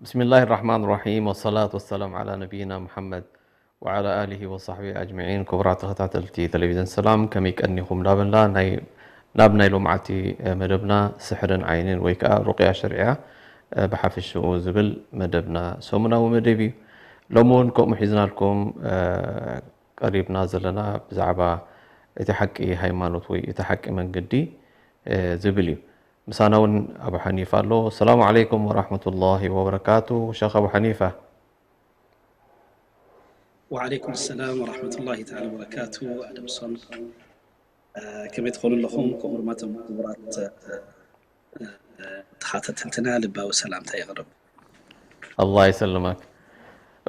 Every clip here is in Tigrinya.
ብስሚላሂ ራሕማን ራሒም፣ ወሰላቱ ወሰላም ዓላ ነቢይና ሙሓመድ ወዓላ ኣሊሂ ወሳሕቢሂ ኣጅመዒን። ክቡራት ተኸታተልቲ ቴሌቪዝን ሰላም፣ ከመይ ቀኒኹም? ዳበላ ናይ ናብ ናይ ሎምዓቲ መደብና ስሕርን ዓይንን ወይ ከዓ ሩቅያ ሸርዕያ ብሓፈሽኡ ዝብል መደብና ሰሙናዊ መደብ እዩ። ሎሚ እውን ከምኡ ሒዝናልኩም ቀሪብና ዘለና ብዛዕባ እቲ ሓቂ ሃይማኖት ወይ እቲ ሓቂ መንገዲ ዝብል እዩ። ምሳና እውን ኣቡ ሓኒፋ ኣሎ። ሰላሙ ዓለይኩም ወራሕመቱላሂ ወበረካቱ። ሸኽ ኣቡ ሓኒፋ። ወዓለይኩም ሰላም ወራሕመቱላሂ ተዓላ ወበረካቱ። ኣደምሶን ከመይ ትኾኑ ኣለኹም? ክቡራትን ክቡራት ተኸታተልትና ልባዊ ሰላምታ የቕርብ። ኣላህ ይሰልመክ።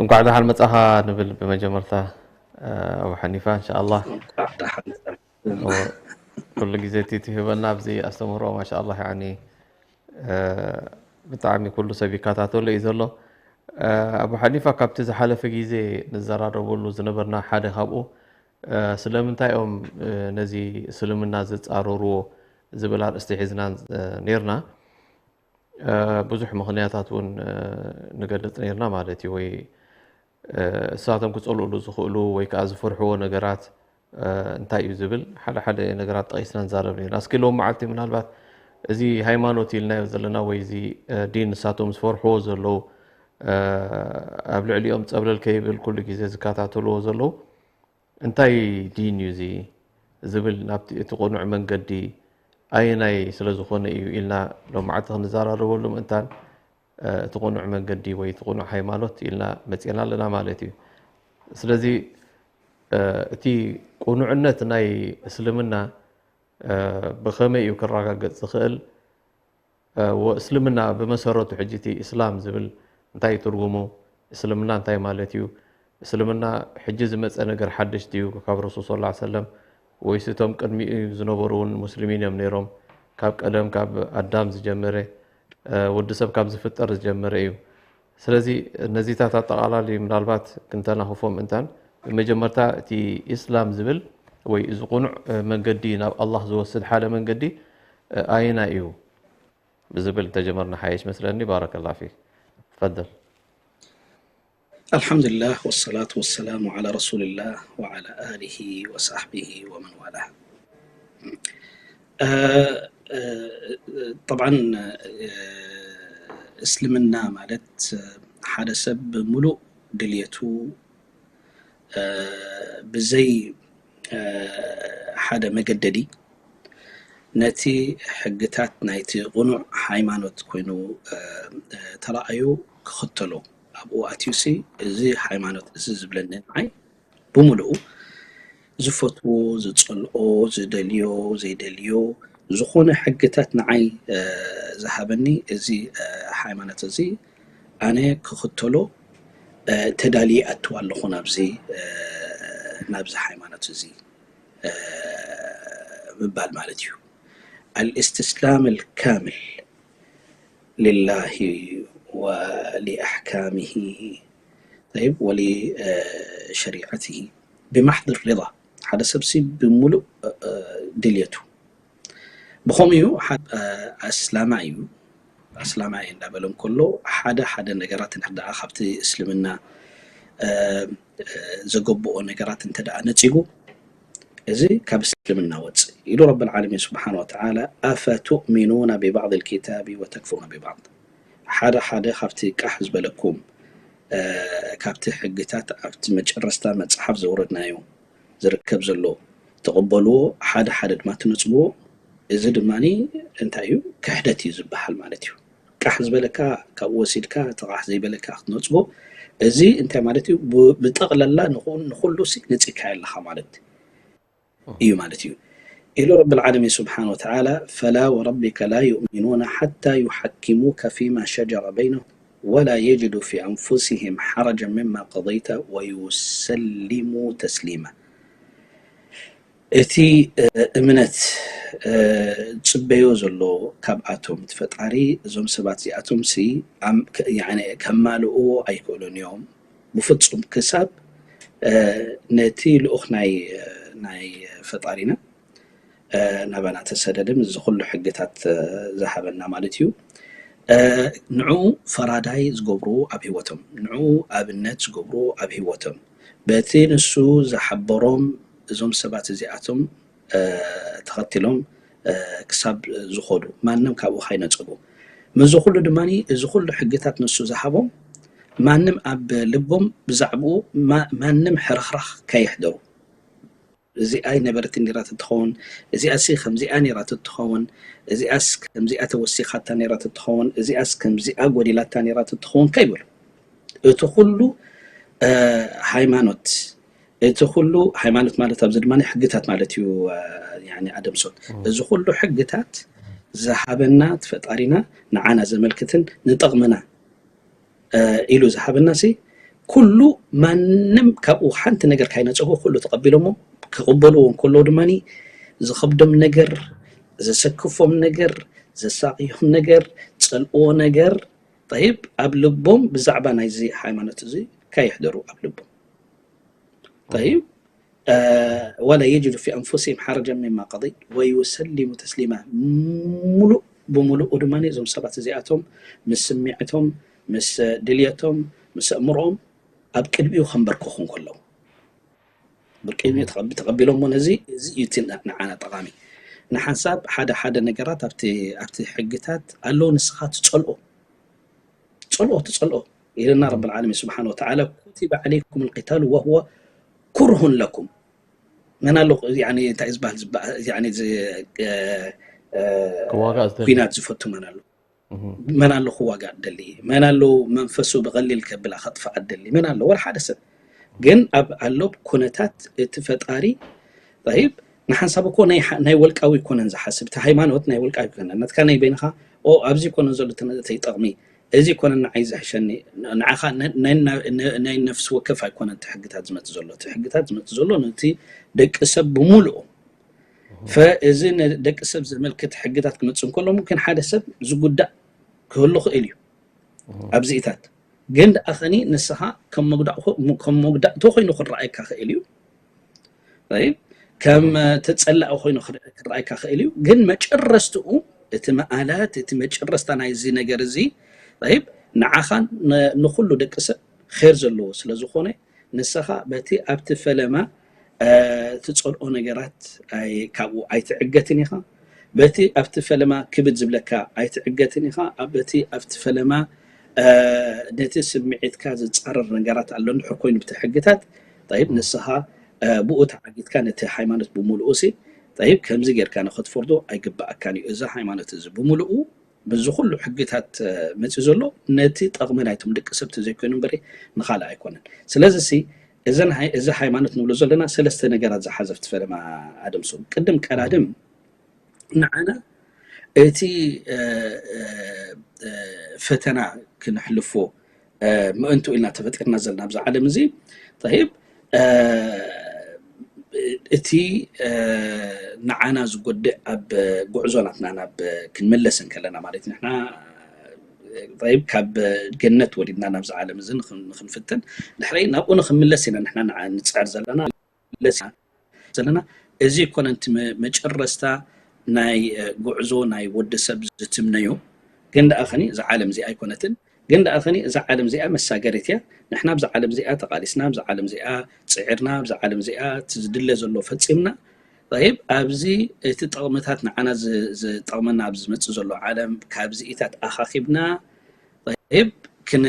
እንኳዕ ደሓን መጻኻ ንብል ብመጀመርታ ኣቡ ሓኒፋ። እንሻኣላህ ኩሉ ግዜ እቲ ትህበና ኣብዚ ኣስተምህሮ ማሻኣላህ ያኒ ብጣዕሚ ኩሉ ሰብ ይከታተሎ እዩ ዘሎ። ኣቡ ሓኒፋ ካብቲ ዝሓለፈ ግዜ ንዘራረበሉ ዝነበርና ሓደ ካብኡ ስለምንታይ እዮም ነዚ እስልምና ዝፃረርዎ ዝብል ኣርእስቲ ሒዝና ነርና። ብዙሕ ምኽንያታት እውን ንገልፅ ነርና ማለት እዩ። ወይ እሳቶም ክፀልእሉ ዝኽእሉ ወይ ከዓ ዝፈርሕዎ ነገራት እንታይ እዩ ዝብል ሓደ ሓደ ነገራት ጠቒስና ንዛረብ ነርና። እስኪ ሎም መዓልቲ ምናልባት እዚ ሃይማኖት ኢልናዮ ዘለና ወይ እዚ ዲን ንሳቶም ዝፈርሕዎ ዘለዉ ኣብ ልዕሊኦም ፀብለል ከይብል ኩሉ ግዜ ዝከታተልዎ ዘለዉ እንታይ ዲን እዩ እዚ ዝብል ናብቲ እቲ ቅኑዕ መንገዲ ኣየናይ ስለ ዝኾነ እዩ ኢልና ሎም መዓልቲ ክንዘራረበሉ ምእንታን እቲ ቅኑዕ መንገዲ ወይ እቲ ቅኑዕ ሃይማኖት ኢልና መፂና ኣለና ማለት እዩ። ስለዚ እቲ ቅኑዕነት ናይ እስልምና ብኸመይ እዩ ክረጋገፅ ዝኽእል? እስልምና ብመሰረቱ ሕጂ እቲ ኢስላም ዝብል እንታይ እዩ ትርጉሙ? እስልምና እንታይ ማለት እዩ? እስልምና ሕጂ ዝመፀ ነገር ሓድሽ ድዩ ካብ ረሱል ሰለላሁ ዐለይሂ ወሰለም ወይስ እቶም ቅድሚኡ ዝነበሩ እውን ሙስሊሚን እዮም ነይሮም? ካብ ቀደም ካብ ኣዳም ዝጀመረ ወዲ ሰብ ካብ ዝፍጠር ዝጀመረ እዩ። ስለዚ ነዚታት ኣጠቓላሊ ምናልባት ክንተናኽፎም እንታን ብመጀመርታ እቲ ኢስላም ዝብል ወይ እዚ ቁኑዕ መንገዲ ናብ ኣላህ ዝወስድ ሓደ መንገዲ ኣየና እዩ ብዝብል እንተጀመርና ሓይሽ መስለኒ። ባረከላ ፊክ። ተፈደል። الحمد لله والصلاة والسلام على رسول الله وعلى آله وصحبه ومن والاه. طبعا እስልምና ማለት ሓደ ሰብ ብምሉእ ድልየቱ ብዘይ ሓደ መገደዲ ነቲ ሕግታት ናይቲ ቅኑዕ ሃይማኖት ኮይኑ ተራእዩ ክኽተሎ ኣብኡ ኣትዩሲ እዚ ሃይማኖት እዚ ዝብለኒ ንዓይ ብምሉኡ ዝፈትዎ ዝፀልኦ ዝደልዮ ዘይደልዮ ዝኾነ ሕግታት ንዓይ ዝሃበኒ እዚ ሃይማኖት እዚ ኣነ ክኽተሎ ተዳልየ ኣትዋ ኣለኹ ናብዚ ናብዚ ሃይማኖት እዚ ምባል ማለት እዩ። الاستسلام الكامل لله ولأحكامه طيب ولشريعته بمحض الرضا ሓደ ሰብሲ ብምሉእ ድልየቱ ብኸምኡ እዩ ኣስላማይ እዩ ኣስላማይ እንዳበለ እንከሎ ሓደ ሓደ ነገራት እንድሕር ደኣ ካብቲ እስልምና ዘገብኦ ነገራት እንተ ደኣ ነፂጉ እዚ ካብ እስልምና ወፅእ ኢሉ ረብ ልዓለሚን ስብሓን ወተዓላ ኣፈቱእሚኑና ብባዕድ ልኪታቢ ወተክፍሩና ብባዕድ ሓደ ሓደ ካብቲ ቃሕ ዝበለኩም ካብቲ ሕግታት ኣብቲ መጨረስታ መፅሓፍ ዘውረድናዮ ዝርከብ ዘሎ ትቕበልዎ ሓደ ሓደ ድማ ትነፅግዎ እዚ ድማ እንታይ እዩ ክሕደት እዩ ዝበሃል ማለት እዩ ቃሕ ዝበለካ ካብኡ ወሲድካ እቲ ቃሕ ዘይበለካ ክትነፅጎ እዚ እንታይ ማለት እዩ? ብ-፣ ብጠቕላላ ንኹ-፣ ንኹሉ ሲ ነጺካዮ ኣለኻ ማለት እዩ ማለት እዩ። ኢሉ ረብል ዓለሚን ስብሓን ወተዓላ፣ ፈላ ወረቢከ ላ ዩእሚኑነ ሓታ ዩሓኪሙከ ፊማ ሸጀረ በይነሁም ወላ የጅዱ ፊ ኣንፉሲሂም ሓረጀን ሚማ ቀደይተ ወዩሰሊሙ ተስሊማ። እቲ፣ እ፣ እምነት፣ እ፣ ጽበዮ ዘሎ ካብኣቶም እቲ ፈጣሪ፣ እዞም ሰባት እዚኣቶም ሲ ኣም-፣ ከ-፣ ያዕኒ ከማልእዎ ኣይክእሉን እዮም። ብፍጹም ክሳብ፣ እ፣ ነቲ ልኡኽ ናይ፣ ናይ ፈጣሪና፣ እ፣ ናባና ተሰደደ፣ ምስዚ ኩሉ ሕግታት፣ እ፣ ዝሃበና ማለት እዩ። እ፣ ንዕኡ ፈራዳይ ዝገብሩ ኣብ ህይወቶም፣ ንዕኡ ኣብነት ዝገብሩ ኣብ ህይወቶም፣ በቲ ንሱ ዝሓበሮም እዞም ሰባት እዚኣቶም፣ እ፣ ተኸቲሎም፣ እ፣ ክሳብ ዝኸዱ፣ ማንም ካብኡ ካይነጸጉ። ምስዚ ኩሉ ድማ እዚ ኩሉ ሕግታት ንሱ ዝሃቦም፣ ማንም ኣብ ልቦም ብዛዕባኡ ማ-፣ ማንም ሕርኽራኽ ከየሕደሩ። እዚኣ ኣይነበረትን ነይራ ትኸውን፣ እዚኣሲ ከምዚኣ ነይራ ትኸውን፣ እዚኣስ ከምዚኣ ተወሲኻታ ነይራ ትኸውን፣ እዚኣስ ከምዚኣ ጎዲላታ ነይራ ትኸውን ከይበሉ። እቲ ኩሉ፣ እ፣ ሃይማኖት፣ እቲ ኩሉ ሃይማኖት ማለት ኣብዚ ድማ ሕግታት ማለት እዩ፣ እ፣ ያኒ ኣደምሶን። እዚ ኩሉ ሕግታት ዝሃበና እቲ ፈጣሪና ንዓና ዘመልክትን ንጠቕምና፣ እ፣ ኢሉ ዝሃበና ሲ ኩሉ ማንም ካብኡ ሓንቲ ነገር ካይነጸጎ ኩሉ ተቐቢሎሞ ክቕበልዎ እንከለዉ ድማ ዝኸብዶም ነገር፣ ዘሰክፎም ነገር፣ ዘሳቕዮም ነገር፣ ጸልእዎ ነገር፣ ጠይብ፣ ኣብ ልቦም ብዛዕባ ናይዚ ሃይማኖት እዚ ካየሕደሩ ኣብ ልቦም። ጠይብ፣ እ፣ ወላ የጅዱ ፊ ኣንፉሲሂም ሓረጀን ሚማ ቀደይት ወዩሰሊሙ ተስሊማ። ሙሉእ ብሙሉኡ ድማ እዞም ሰባት እዚኣቶም ምስ ስምዒቶም፣ ምስ ድልየቶም፣ ምስ ኣእምሮኦም ኣብ ቅድሚኡ ከንበርከኹ እንከለዉ፣ ብቅድሚኡ ተቐቢ-፣ ተቐቢሎሞ ነዚ፣ እዚ እዩ እቲ ን-፣ ንዓና ጠቓሚ። ንሓንሳብ ሓደ ሓደ ነገራት ኣብቲ፣ ኣብቲ ሕግታት ኣለዉ፣ ንስኻ ትጸልኦ፣ ትጸልኦ፣ ትጸልኦ። ኢልና ረብል ዓለሚን ስብሓን ወተዓላ፣ ኩቲበ ዓለይኩም ልቂታሉ ወሁወ ኩርሁን ለኩም። መን ኣሎ፣ ያኒ፣ እንታይ እዩ ዝበሃል፣ ዝበ-፣ ያኒ፣ ዝ-፣ እ፣ እ፣ ክዋጋእ ዝደሊ። ኲናት ዝፈቱ መን ኣሎ? እህ። መን ኣሎ ክዋጋእ ደሊ? መን ኣሎ መንፈሱ ብቐሊል ከብላ ከጥፍኣ ደሊ? መን ኣሎ? ወላ ሓደ ሰብ። ግን ኣብ ኣሎ ኩነታት እቲ ፈጣሪ፣ ጠይብ፣ ንሓንሳብ እኮ ናይ ሓ-፣ ናይ ወልቃዊ ኣይኮነን ዝሓስብ። እቲ ሃይማኖት ናይ ወልቃዊ ኣይኮነን። ናትካ ናይ በይንኻ፣ ኦ፣ ኣብዚ ኣይኮነን ዘሎ እቲ ነ-፣ እቲ ይጠቕሚ፣ እዚ ኣይኮነን ንዓይ ዝሕሸኒ። ንዓኻ ነ-፣ ናይ ና-፣ ነ-፣ ናይ ነፍሲ ወከፍ ኣይኮነን እቲ ሕግታት ዝመጽእ ዘሎ። እቲ ሕግታት ዝመጽእ ዘሎ ነቲ ደቂ ሰብ ብምሉኡ። ፈ-፣ እዚ ንደቂ ሰብ ዘመልክት ሕግታት ክመጽእ እንከሎ፣ ሙምኪን ሓደ ሰብ ዝጉዳእ ክህሉ ክእል እዩ። ኣብዚኢታት ግን ደኣ ኸኒ ንስኻ ከም መጉዳእኮ-፣ ከም መጉዳእቶ ኮይኑ ክረኣየካ ክእል እዩ። ጠይብ፣ ከም ተጸላኢ ኮይኑ ክረ-፣ ክረኣየካ ክእል እዩ። ግን መጨረስትኡ እቲ መኣላት፣ እቲ መጨረስታ ናይዚ ነገር እዚ፣ ጠይብ፣ ንዓኻን ን-፣ ንኹሉ ደቂ ሰብ ኼር ዘለዎ ስለ ዝኾነ፣ ንስኻ በቲ ኣብቲ ፈለማ፣ እ፣ ትጸልኦ ነገራት ኣይ-፣ ካብኡ ኣይትዕገትን ኢኻ። በቲ ኣብቲ ፈለማ ክብድ ዝብለካ ኣይትዕገትን ኢኻ። ኣብ በቲ ኣብቲ ፈለማ፣ እ፣ ነቲ ስምዒትካ ዝጻረር ነገራት ኣሎ እንድሕር ኮይኑ ብቲ ሕግታት፣ ጠይብ፣ ንስኻ፣ እ፣ ብኡ ተዓጊትካ ነቲ ሃይማኖት ብምሉኡ ሲ፣ ጠይብ፣ ከምዚ ጌርካ ንኽትፈርዶ ኣይግብኣካን እዩ። እዚ ሃይማኖት እዚ ብምሉኡ ምስዚ ኩሉ ሕግታት፣ እ፣ መጺኡ ዘሎ ነቲ ጠቕሚ ናይቶም ደቂ ሰብ ተዘይኮይኑ እምበሪ ንኻልእ ኣይኮነን። ስለዚ ሲ እዘን ሃይ-፣ እዚ ሃይማኖት ንብሎ ዘለና ሰለስተ ነገራት ዝሓዘ ኣብቲ ፈለማ ኣደምሶም። ቅድም ቀዳድም ንዓና እቲ፣ እ፣ እ፣ እ፣ ፈተና ክንሕልፎ፣ እ፣ ምእንቱ ኢልና ተፈጢርና ዘለና ኣብዚ ዓለም እዚ፣ ጠይብ፣ እ፣ እቲ፣ እ፣ ንዓና ዝጎድእ ኣብ ጉዕዞ ናትና ናብ ክንምለስ እንከለና ማለት ንሕና፣ ጠይብ፣ ካብ ገነት ወሪድና ናብዚ ዓለም እዚ ንኽን-፣ ንኽንፍትን፣ ድሕሪ ናብኡ ንኽንምለስ ኢና ንሕና ንዓ-፣ ንጽዕር ዘለና፣ ንምለስ ኢና ዘለና። እዚ ይኮነ እቲ መ-፣ መጨረስታ ናይ፣ እ፣ ጉዕዞ ናይ ወዲ ሰብ ዝትምነዮ። ግን ደኣ ኸኒ እዛ ዓለም እዚኣ ኣይኮነትን። ግን ደኣ ኸኒ እዛ ዓለም እዚኣ መሳገሪት እያ። ንሕና ኣብዛ ዓለም እዚኣ ተቓሊስና፣ ኣብዛ ዓለም እዚኣ ጽዒርና፣ ኣብዛ ዓለም እዚኣ እቲ ዝድለ ዘሎ ፈጺምና። ጠይብ፣ ኣብዚ እቲ ጠቕምታት ንዓና ዝ-፣ ዝጠቕመና ኣብዚ ዝመጽእ ዘሎ ዓለም ካብዚኢታት ኣኻኺብና፣ ጠይብ፣ ክን-፣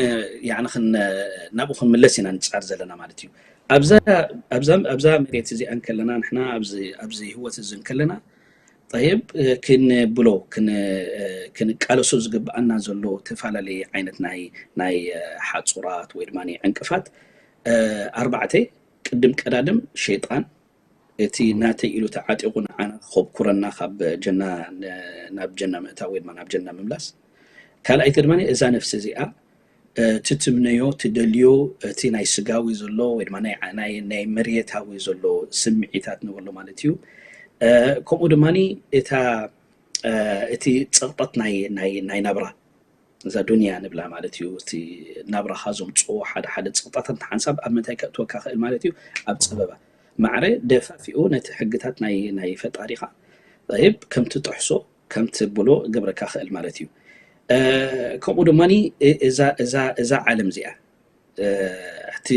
ያዕኒ ክን-፣ ናብኡ ክንምለስ ኢና ንጽዕር ዘለና ማለት እዩ። ኣብዛ፣ ኣብዛ፣ ኣብዛ መሬት እዚኣ እንከለና ንሕና ኣብዚ፣ ኣብዚ ህይወት እዚ እንከለና፣ ጠይብ፣ ክንብሎ ክንቃለሶ ዝግብኣና ዘሎ ተፈላለየ ዓይነት ናይ ናይ ሓፁራት ወይ ድማ ዕንቅፋት ኣርባዕተ። ቅድም ቀዳድም ሸይጣን፣ እቲ ናተይ ኢሉ ተዓጢቑ ንዓና ከብኩረና፣ ካብ ጀና ናብ ጀና ምእታው ወይ ድማ ናብ ጀና ምምላስ። ካልኣይቲ ድማ እዛ ነፍሲ እዚኣ ትትምነዮ፣ ትደልዮ፣ እቲ ናይ ስጋዊ ዘሎ ወይ ድማ ናይ ናይ ናይ መርየታዊ ዘሎ ስምዒታት ንብሎ ማለት እዩ። ከምኡ ድማ እታ እቲ ፀቕጠት ናይ ናይ ናይ ናብራ፣ እዛ ዱንያ ንብላ ማለት እዩ። እቲ ናብራኻ ዘምፅኦ ሓደ ሓደ ፀቕጣታት ሓንሳብ ኣብ ምንታይ ከእትወካ ክእል ማለት እዩ? ኣብ ፀበባ። ማዕረ ደፋፊኡ ነቲ ሕግታት ናይ ናይ ፈጣሪኻ፣ ጠይብ፣ ከምቲ ጥሕሶ ከምቲ ብሎ ገብረካ ክእል ማለት እዩ። ከምኡ ድማ እዛ እዛ እዛ ዓለም እዚኣ፣ እቲ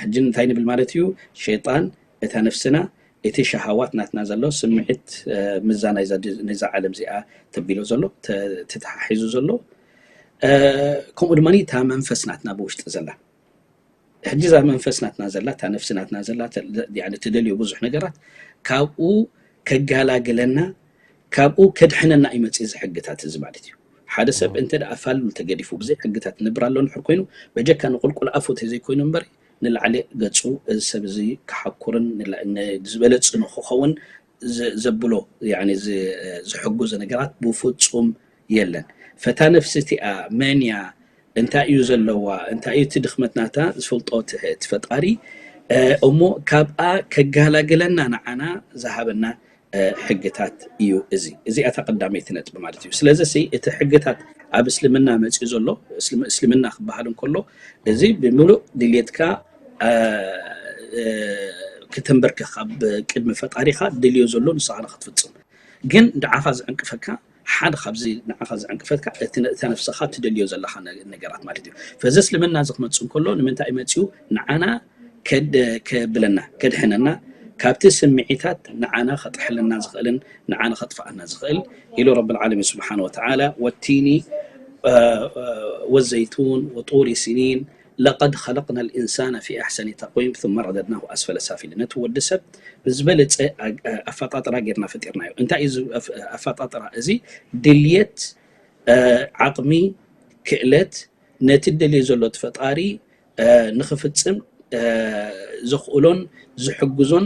ሕጂ እንታይ ንብል ማለት እዩ? ሸይጣን፣ እታ ነፍስና፣ እቲ ሸሃዋት ናትና ዘሎ ስምዒት፣ ምዛ ናይዛ ዓለም እዚኣ ተቢሎ ዘሎ፣ ተተሓሒዙ ዘሎ፣ ከምኡ ድማ እታ መንፈስ ናትና ብውሽጢ ዘላ። ሕጂ እዛ መንፈስ ናትና ዘላ፣ እታ ነፍሲ ናትና ዘላ፣ ትደልዮ ብዙሕ ነገራት፣ ካብኡ ከጋላግለና፣ ካብኡ ከድሕነና እዩ መፅእ እዚ ሕግታት እዚ ማለት እዩ። ሓደ ሰብ እንተ ደኣ ፋሉል ተገዲፉ ብዘይ ሕግታት ንብር ኣሎ እንድሕር ኮይኑ፣ በጀካ ንቁልቁል ኣፉ ተዘይኮይኑ እምበር ንላዕሊ ገፁ እዚ ሰብ እዚ ክሓኩርን ዝበለፅ ንክኸውን ዘብሎ ዝሕግዙ ነገራት ብፍፁም የለን። ፈታ ነፍሲ እቲኣ መን እያ፣ እንታይ እዩ ዘለዋ፣ እንታይ እዩ እቲ ድኽመት ናታ ዝፈልጦ እቲ ፈጣሪ እሞ ካብኣ ከጋላግለና ንዓና ዝሃበና ሕግታት እዩ። እዚ እዚኣ እታ ቀዳመይቲ ነጥቢ ማለት እዩ። ስለዚ እቲ ሕግታት ኣብ እስልምና መፅኡ ዘሎ፣ እስልምና ክበሃል እንከሎ፣ እዚ ብምሉእ ድልየትካ ክተንበርከኽ ኣብ ቅድሚ ፈጣሪኻ ድልዮ ዘሎ ንስኻ ንክትፍፅም። ግን ንዓኻ ዝዕንቅፈካ ሓደ ካብዚ ንዓኻ ዝዕንቅፈካ እቲ እታ ነፍስኻ ትደልዮ ዘለኻ ነገራት ማለት እዩ። ፈዚ እስልምና እዚ ክመፅእ እንከሎ ንምንታይ እዩ መፅኡ? ንዓና ከብለና፣ ከድሕነና፣ ካብቲ ስምዒታት ንዓና ከጥሕለና ዝኽእልን ንዓና ከጥፍኣና ዝኽእል ኢሉ ረብል ዓለሚን ስብሓን ወተዓላ ወቲኒ ወዘይቱን ወጡሪ ሲኒን ለቀድ ኸለቅና ልኢንሳነ ፊ ኣሕሰኒ ተቅዊም ثم رددناه أسفل سافلين። ነቲ ወዲ ሰብ ብዝበለፀ ኣፈጣጥራ ጌርና ፈጢርናዮ። እንታይ እዩ ኣፈጣጥራ እዚ? ድልየት፣ ዓቕሚ፣ ክእለት፣ ነቲ ደልዮ ዘሎ እቲ ፈጣሪ ንክፍፅም ዘኽእሎን ዝሕግዞን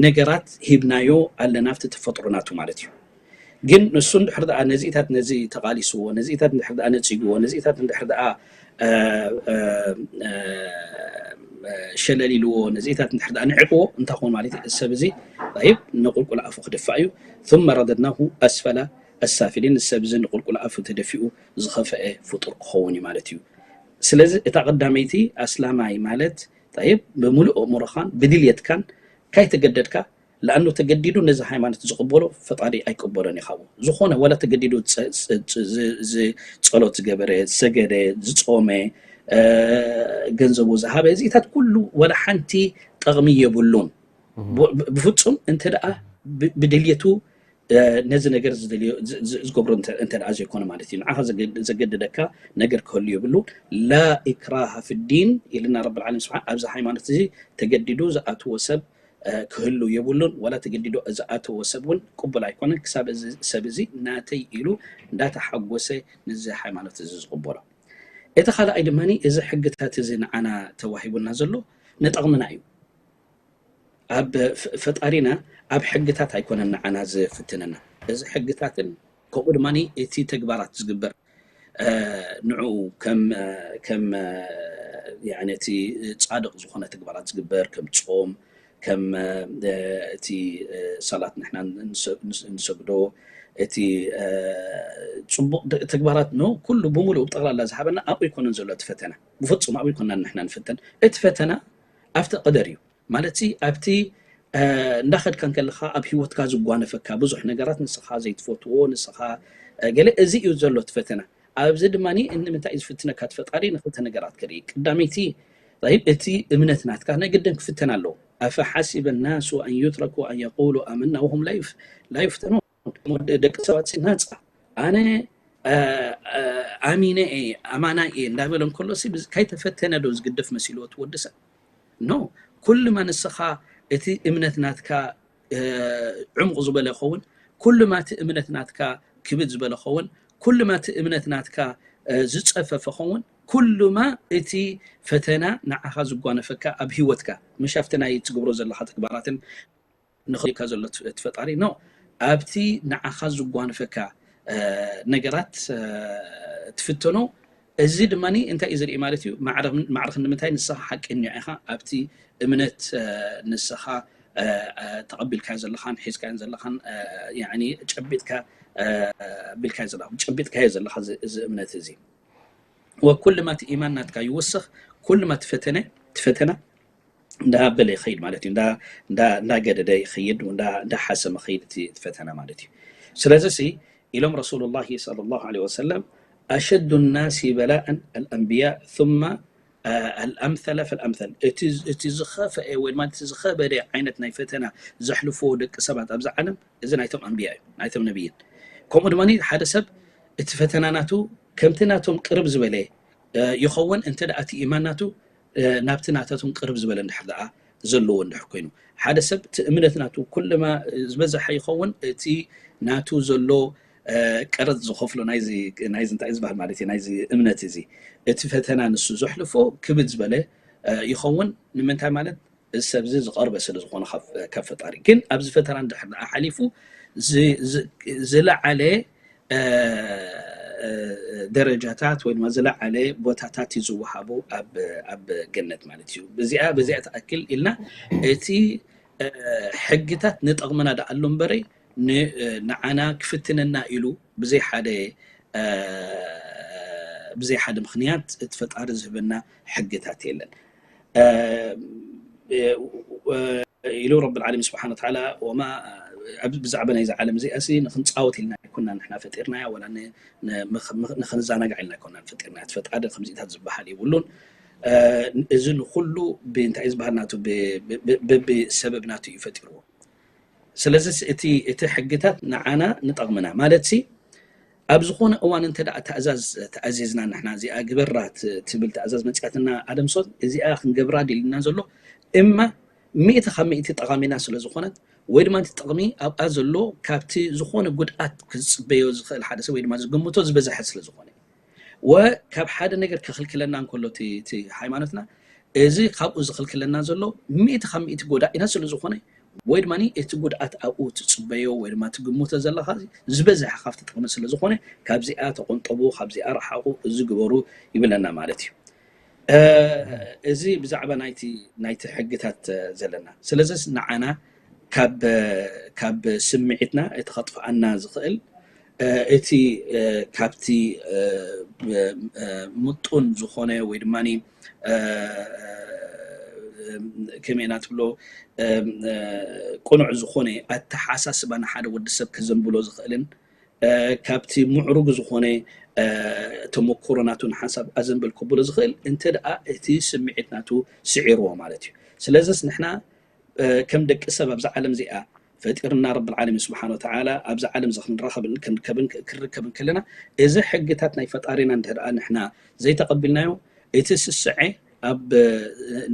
ነገራት ሂብናዮ ኣለና ኣብቲ ተፈጥሮ ናቱ ማለት እዩ። ግን ንሱ እንድሕር ደኣ ነዚኢታት ነዚ ተቓሊስዎ፣ ነዚኢታት እንድሕር ደኣ ነጺግዎ፣ ነዚኢታት እንድሕር ደኣ ሸለል ኢልዎ፣ ነዚኢታት እንድሕር ደኣ ንዒቕዎ፣ እንታይ ክኾን ማለት እዩ? እዚ ሰብ እዚ፣ ጠይብ፣ ንቁልቁል ኣፉ ክድፋእ እዩ። ثم رددناه أسفل السافلين። እዚ ሰብ እዚ ንቁልቁል ኣፉ ተደፊኡ ዝኸፈአ ፍጡር ክኸውን እዩ ማለት እዩ። ስለዚ እታ ቀዳመይቲ ኣስላማይ ማለት፣ ጠይብ፣ ብምሉእ ኣእምሮኻን ብድልየትካን ካይተገደድካ፣ ለኣኑ ተገዲዱ ነዚ ሃይማኖት ዝቕበሎ ፈጣሪ ኣይቅበሎን እዩ ካብኡ። ዝኾነ ወላ ተገዲዱ ጸሎት ዝገበረ፣ ዝሰገደ፣ ዝጾመ፣ ገንዘቡ ዝሃበ፣ እዚታት ኩሉ ወላ ሓንቲ ጠቕሚ የብሉን። ብፍጹም እንተ ደኣ ብድልየቱ ነዚ ነገር ዝገብሮ እንተ ደኣ ዘይኮነ ማለት እዩ። ንዓኻ ዘገድደካ ነገር ክህሉ የብሉ። ላ ኢክራሃ ፊዲን ኢልና ረብል ዓለሚን ስብሓን። ኣብዚ ሃይማኖት እዚ ተገዲዱ ዝኣትዎ ሰብ ክህሉ የብሉን። ዋላ ተገዲዱ ዝኣተዎ ሰብ እውን ቅቡል ኣይኮነን። ክሳብ እዚ ሰብ እዚ ናተይ ኢሉ እንዳተሓጎሰ ነዚ ሃይማኖት እዚ ዝቕበሎ። እቲ ካልኣይ ድማ እዚ ሕግታት እዚ ንዓና ተዋሂቡና ዘሎ ንጠቕምና እዩ። ኣብ ፈጣሪና ኣብ ሕግታት ኣይኮነን ንዓና ዝፍትነና። እዚ ሕግታትን ከምኡ ድማ እቲ ተግባራት ዝግበር ንዕኡ ከም ከም እቲ ፃድቕ ዝኾነ ተግባራት ዝግበር ከም ፆም፣ ከም እቲ ሰላት ንሕና ንሰግዶ፣ እቲ ፅቡቕ ተግባራት ነው ኩሉ ብምሉእ ብጠቕላላ ዝሃበና ኣብኡ ኣይኮነን ዘሎ እቲ ፈተና። ብፍፁም ኣብኡ ኣይኮናን ንሕና ንፍተን። እቲ ፈተና ኣብቲ ቀደር እዩ። ማለት ኣብቲ እንዳኸድካ እንከለኻ ኣብ ህይወትካ ዝጓነፈካ ብዙሕ ነገራት ንስኻ ዘይትፈትዎ፣ ንስኻ ገለ፣ እዚ እዩ ዘሎ እቲ ፈተና። ኣብዚ ድማ ንምንታይ እዩ ዝፍትነካ እቲ ፈጣሪ? ንክልተ ነገራት ክርኢ። ቀዳመይቲ፣ ጠይብ፣ እቲ እምነት ናትካ ናይ ግድን ክፍተን ኣለዎ። ኣፈሓሲበ ናሱ ኣን ዩትረኩ ኣን የቁሉ ኣመና ወሁም ላ ዩፍተኑን። ደቂ ሰባት ናፃ፣ ኣነ ኣሚነ እየ፣ ኣማናይ እየ እንዳበለ እንከሎ ካይተፈተነ ዶ ዝግደፍ መሲልዎ እቲ ወዲ ሰብ? ኖ። ኩሉማ ንስኻ እቲ እምነት ናትካ እ፣ ዕሙቕ ዝበለ ይኸውን። ኩሉማ እቲ እምነት ናትካ ክብድ ዝበለ ይኸውን። ኩሉማ እቲ እምነት ናትካ፣ እ፣ ዝጸፈፈ ይኸውን። ኩሉማ እቲ ፈተና ንዓኻ ዝጓነፈካ ኣብ ህይወትካ፣ ምሽ ኣብቲ ናይ ትገብሮ ዘለኻ ተግባራትን ንኽልካ ዘሎ እቲ ፈጣሪ፣ ኖ፣ ኣብቲ ንዓኻ ዝጓንፈካ፣ እ፣ ነገራት፣ እ፣ ትፍተኖ። እዚ ድማ እንታይ እዩ ዘርኢ ማለት እዩ? ማዕረ፣ ማዕረ ክንዲ ምንታይ ንስኻ ሓቀኛ ኢኻ ኣብቲ እምነት፣ እ፣ ንስኻ፣ እ፣ እ፣ ተቐቢልካዮ ዘለኻን ሒዝካዮን ዘለኻን፣ እ፣ ያዕኒ ጨቢጥካ፣ እ፣ ኣቢልካዮ ዘለኻ፣ ጨቢጥካዮ ዘለኻ እዚ፣ እዚ እምነት እዚ። ወኩልማ እቲ ኢማን ናትካ ይውስኽ፣ ኩልማ እቲ ፈተነ፣ እቲ ፈተና እንዳበለ ይኸይድ ማለት እዩ። እንዳ፣ እንዳ፣ እንዳገደደ ይኸይድ፣ እንዳ፣ እንዳሓሰመ ይኸይድ እቲ፣ እቲ ፈተና ማለት እዩ። ስለዚ ሲ ኢሎም ረሱሉላሂ ሰለላሁ ዐለይሂ ወሰለም፣ "ኣሸዱ ናሲ በላአን ኣልኣንብያ፣ ثم፣ አ፣ ኣልኣምሰለ ፈልኣምሰል።" እቲ፣ እቲ ዝኸፈአ ወይ ድማ እቲ ዝኸበደ ዓይነት ናይ ፈተና ዘሕልፍዎ ደቂ ሰባት ኣብዚ ዓለም፣ እዚ ናይቶም ኣንብያ እዩ፣ ናይቶም ነብይን። ከምኡ ድማ ሓደ ሰብ እቲ ፈተና ናቱ ከምቲ ናቶም ቅርብ ዝበለ፣ እ፣ ይኸውን፣ እንተ ደኣ እቲ ኢማን ናቱ፣ እ፣ ናብቲ ናታቶም ቅርብ ዝበለ እንድሕር ደኣ ዘለዎ እንድሕር ኮይኑ። ሓደ ሰብ እቲ እምነት ናቱ ኩለማ ዝበዝሐ ይኸውን፣ እቲ ናቱ ዘሎ፣ እ፣ ቀረጽ ዝኸፍሎ ናይዚ፣ ናይዚ እንታይ እዩ ዝበሃል ማለት እዩ፣ ናይዚ እምነት እዚ፣ እቲ ፈተና ንሱ ዘሕልፎ ክብድ ዝበለ፣ እ፣ ይኸውን። ንምንታይ ማለት እዚ ሰብ እዚ ዝቐርበ ስለ ዝኾነ ካብ፣ ካብ ፈጣሪ። ግን ኣብዚ ፈተና እንድሕር ደኣ ሓሊፉ ዝ-፣ ዝ-፣ ዝለዓለ፣ እ፣ እ፣ ደረጃታት ወይ ድማ ዝለዓለ ቦታታት እዩ ዝወሃቦ ኣብ፣ ኣብ ገነት ማለት እዩ። በዚኣ፣ በዚኣ ትኣክል ኢልና እቲ፣ እ፣ ሕግታት ንጠቕምና ደኣ ኣሎ እምበረይ ን-፣ እ፣ ንዓና ክፍትነና ኢሉ ብዘይ ሓደ፣ እ፣ ብዘይ ሓደ ምኽንያት እቲ ፈጣሪ ዝህበና ሕግታት የለን። እ፣ እ፣ ኢሉ ረብል ዓለሚን ስብሓነ ወተዓላ፣ ወማ፣ ኣብ፣ ብዛዕባ ናይዚ ዓለም እዚኣ ሲ ንኽንጻወት ኢልና ኣይኮናን ንሕና ፈጢርናያ፣ ወላ ን-፣ ን-፣ ምኽ-፣ ምኽ-፣ ንኽንዘናጋዕ ኢልና ኣይኮናን ፈጢርናያ። እቲ ፈጣሪ ከምዚታት ዝበሃል የብሉን። እ፣ እዚ ንኹሉ ብእንታይ ዝበሃል ናቱ ብ-፣ ብ-፣ ብ-፣ ብሰበብ ናቱ እዩ ፈጢርዎ። ስለዚ እቲ፣ እቲ ሕግታት ንዓና ንጠቕምና ማለት ሲ ኣብ ዝኾነ እዋን እንተ ደኣ ትእዛዝ ተኣዚዝና ንሕና እዚኣ ግበራ ት-፣ ትብል ትእዛዝ መጽያትና ኣደምሶት እዚኣ ክንገብራ ድልና ዘሎ እማ ሚእቲ ካብ ሚእቲ ጠቓሚና ስለ ዝኾነት ወይ ድማ እቲ ጥቕሚ ኣብኣ ዘሎ ካብቲ ዝኾነ ጉድኣት ክጽበዮ ዝኽእል ሓደ ሰብ ወይ ድማ ዝግምቶ ዝበዝሐ ስለ ዝኾነ ወ ካብ ሓደ ነገር ክኽልክለና እንከሎ እቲ፣ እቲ ሃይማኖትና እዚ ካብኡ ዝኽልክለና ዘሎ ሚእቲ ካብ ሚእቲ ጎዳኢና ስለ ዝኾነ ወይ ድማ እቲ ጉድኣት ኣብኡ ትጽበዮ ወይ ድማ ትግምቶ ዘለኻ ዝበዝሐ ካብቲ ጥቕሚ ስለ ዝኾነ ካብዚኣ ተቆንጠቡ፣ ካብዚኣ ረሓቑ፣ እዚ ግበሩ ይብለና ማለት እዩ። እ፣ እዚ ብዛዕባ ናይቲ፣ ናይቲ ሕግታት፣ እ፣ ዘለና። ስለዚስ ንዓና ካብ፣ ካብ ስምዒትና እቲ ከጥፍኣና ዝኽእል፣ እ፣ እቲ፣ እ፣ ካብቲ፣ እ፣ ብ-፣ እ፣ ምጡን ዝኾነ ወይ ድማ፣ እ፣ ከመይ ኢና ትብሎ፣ እ፣ እ፣ ቅኑዕ ዝኾነ ኣተሓሳስባ ንሓደ ወዲ ሰብ ከዘንብሎ ዝኽእልን፣ እ፣ ካብቲ ምዕሩግ ዝኾነ፣ እ፣ ተመክሮ ናቱ ንሓንሳብ ኣዘንብል ከብሎ ዝኽእል፣ እንተ ደኣ እቲ ስምዒት ናቱ ስዒርዎ ማለት እዩ። ስለዚስ ንሕና፣ እ፣ ከም ደቂ ሰብ ኣብዛ ዓለም እዚኣ ፈጢርና ረብል ዓለሚን ስብሓን ወተዓላ፣ ኣብዛ ዓለም እዚ ክንራኸብን ክንርከብን ክንርከብን ከለና፣ እዚ ሕግታት ናይ ፈጣሪና እንተ ደኣ ንሕና ዘይተቐቢልናዮ፣ እቲ ስስዐ ኣብ፣ እ፣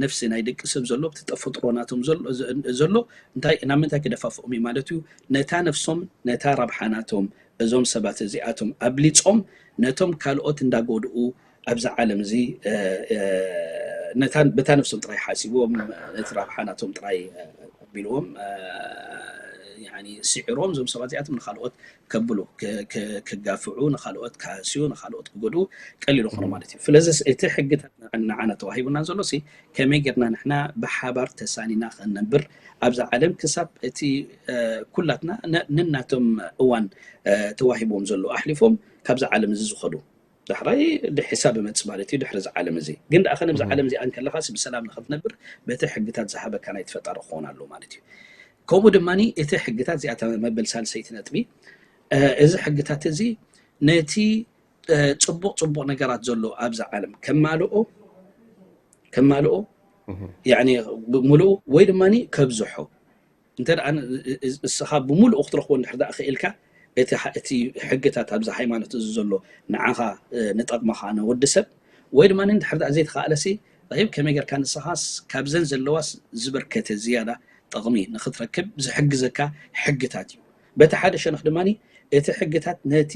ነፍሲ ናይ ደቂ ሰብ ዘሎ፣ እቲ ተፈጥሮ ናቶም ዘሎ፣ ዘ-፣ ዘሎ፣ እንታይ፣ ናብ ምንታይ ክደፋፍኦም እዩ ማለት እዩ? ነታ ነፍሶም፣ ነታ ረብሓ ናቶም፣ እዞም ሰባት እዚኣቶም ኣብሊጾም፣ ነቶም ካልኦት እንዳጎድኡ፣ ኣብዛ ዓለም እዚ፣ እ፣ እ፣ ነታ፣ በታ ነፍሶም ጥራይ ሓሲቦም፣ ነቲ ረብሓ ናቶም ጥራይ፣ እ፣ ኣቢልዎም፣ እ፣ ያኒ ስዒሮም፣ እዞም ሰባት እዚኣቶም ንኻልኦት ከብሉ፣ ክ-፣ ክ-፣ ክጋፍዑ፣ ንኻልኦት ክሃስዩ፣ ንኻልኦት ክጎድኡ ቀሊሉ ይኾኖም ማለት እዩ። ስለዚ እቲ ሕግታት ንዓና ተዋሂቡና ዘሎ ሲ፣ ከመይ ጌርና ንሕና ብሓባር ተሳኒና ክንነብር ኣብዛ ዓለም ክሳብ እቲ፣ እ፣ ኩላትና ነ-፣ ነናቶም እዋን፣ እ፣ ተዋሂቦም ዘሎ ኣሕሊፎም ካብዛ ዓለም እዚ ዝኸዱ። ዳሕራይ ድሕሳብ ይመጽእ ማለት እዩ፣ ድሕሪ እዚ ዓለም እዚ። ግን ደኣ ከ ነብዚ እህ። ዓለም እዚኣ እንከለኻስ ብሰላም ንኽትነብር በቲ ሕግታት ዝሃበካ ናይ ፈጣሪ ክኸውን ኣለዎ ማለት እዩ። ከምኡ ድማ እቲ ሕግታት እዚኣ እታ መበል ሳልሰይቲ ነጥቢ፣ እ፣ እዚ ሕግታት እዚ ነቲ፣ እ፣ ጽቡቕ ጽቡቕ ነገራት ዘሎ ኣብዛ ዓለም ከማልኦ፣ ከማልኦ፣ እህ። ያኒ ብምሉኡ ወይ ድማ ከብዝሖ። እንተ ደኣ ን-፣ እ-፣ እ-፣ እስኻ ብምሉኡ ክትረኽቦ እንድሕር ደኣ ክኢልካ፣ እቲ ሓ-፣ እቲ ሕግታት ኣብዚ ሃይማኖት እዚ ዘሎ ንዓኻ፣ እ፣ ንጠቕመኻ ንወዲ ሰብ፣ ወይ ድማ እንድሕር ደኣ ዘይተኻእለሲ፣ ጠይብ፣ ከመይ ጌርካ ንስኻስ ካብዘን ዘለዋስ ዝበርከተ ዝያዳ ጥቕሚ ንኽትረክብ ዝሕግዘካ ሕግታት እዩ። በቲ ሓደ ሸነኽ ድማ እቲ ሕግታት ነቲ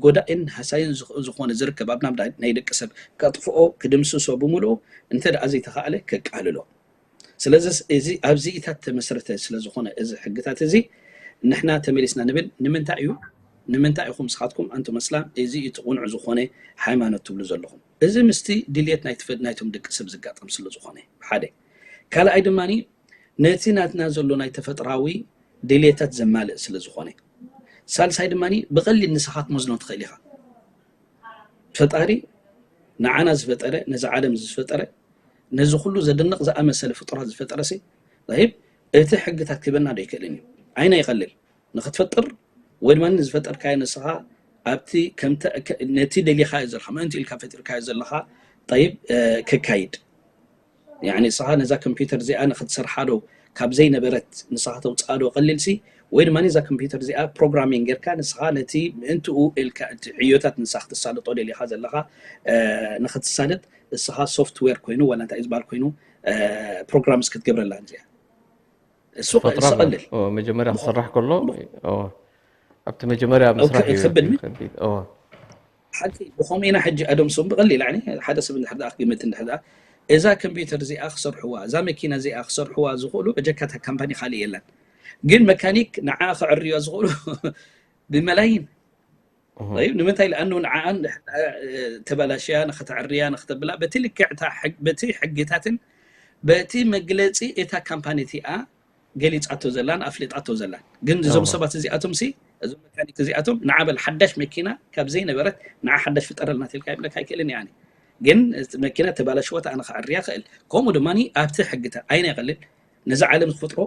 ጎዳእን ሃሳይን ዝኾነ ዝርከብ ኣብ ናይ ደቂ ሰብ ከጥፍኦ ክድምስሶ ብምልኡ እንተ ደኣ ዘይተኻእለ ከቃልሎ። ስለዚ እዚ ኣብዚኢታት ተመስረተ ስለ ዝኾነ እዚ ሕግታት እዚ ንሕና ተመሊስና ንብል ንምንታይ እዩ? ንምንታይ ኢኹም ስኻትኩም ኣንቱም ኣስላም እዚ እቲ ቁኑዕ ዝኾነ ሃይማኖት ትብሉ ዘለኹም? እዚ ምስቲ ድልየት ናይቲ ናይቶም ደቂ ሰብ ዝጋጠም ስለ ዝኾነ ሓደ። ካልኣይ ድማ ነቲ ናትና ዘሎ ናይ ተፈጥራዊ ድልየታት ዘማልእ ስለ ዝኾነ። ሳልሳይ ድማ ብቐሊል ንስኻ ክትመዝኖ ትኽእል ኢኻ። ፈጣሪ ንዓና ዝፈጠረ፣ ነዚ ዓለም ዝፈጠረ፣ ነዚ ኩሉ ዘደንቕ ዝኣመሰለ ፍጡራት ዝፈጠረ ሲ ዛሂብ እቲ ሕግታት ክበና ዶ ይክእልን እዩ? ኣይና ይቐልል ንክትፈጥር ወይ ድማ ንዝፈጠርካዮ ንስኻ ኣብቲ ነቲ ደሊኻዮ ዘለኻ ምእንቲ ኢልካ ፈጢርካዮ ዘለኻ ጠይብ ክካይድ ያኒ ንስኻ ነዛ ኮምፒውተር እዚኣ ንክትሰርሓ ዶ ካብ ዘይነበረት ንስኻ ተውፅኣ ዶ ቀሊል ሲ ወይ ድማ እዛ ኮምፒውተር እዚኣ ፕሮግራሚንግ ጌርካ ንስኻ ነቲ ምእንትኡ ኢልካ እቲ ዕዮታት ንሳ ክትሳልጦ ደሊኻ ዘለኻ ንክትሳልጥ ንስኻ ሶፍትዌር ኮይኑ ዋላ እንታይ እዩ ዝበሃል ኮይኑ ፕሮግራምስ ክትገብረላ እዚኣ እሱ ፈጥራ ዝቐልል መጀመርያ ክሰራሕ ከሎ ኣብቲ መጀመርያ ምስራሕ እዩ ከብድ ከቢድ። ሓቂ ብኸምኡ ኢና ሕጂ ኣደምሶም ብቐሊል ያኒ ሓደ ሰብ እንድሕር ደኣ ክግምት እንድሕር ደኣ እዛ ኮምፒውተር እዚኣ ክሰርሕዋ እዛ መኪና እዚኣ ክሰርሕዋ ዝኽእሉ በጀካታ ካምፓኒ ካልእ የለን ግን መካኒክ ንዓ ክዕርዮ ዝኽእሉ ብመላይን طيب ንምንታይ ለኣኑ ንዓኣን ተበላሽያ ንኸተዕርያ ንኽተብላ በቲ ልክዕታ በቲ ሕግታትን በቲ መግለፂ እታ ካምፓኒ እቲኣ ገሊፃቶ ዘላን ኣፍሊጣቶ ዘላን ግን እዞም ሰባት እዚኣቶም ሲ እዞም መካኒክ እዚኣቶም ንዓ በል ሓዳሽ መኪና ካብ ዘይነበረት ንዓ ሓዳሽ ፍጠረልና ተልካ ይብለካ ኣይክእልን ያኒ ግን መኪና ተባላሽወት ኣነ ክዕርያ ክእል ከምኡ ድማ ኣብቲ ሕግታት ኣይና ይቐልል ነዚ ዓለም ዝፈጥሮ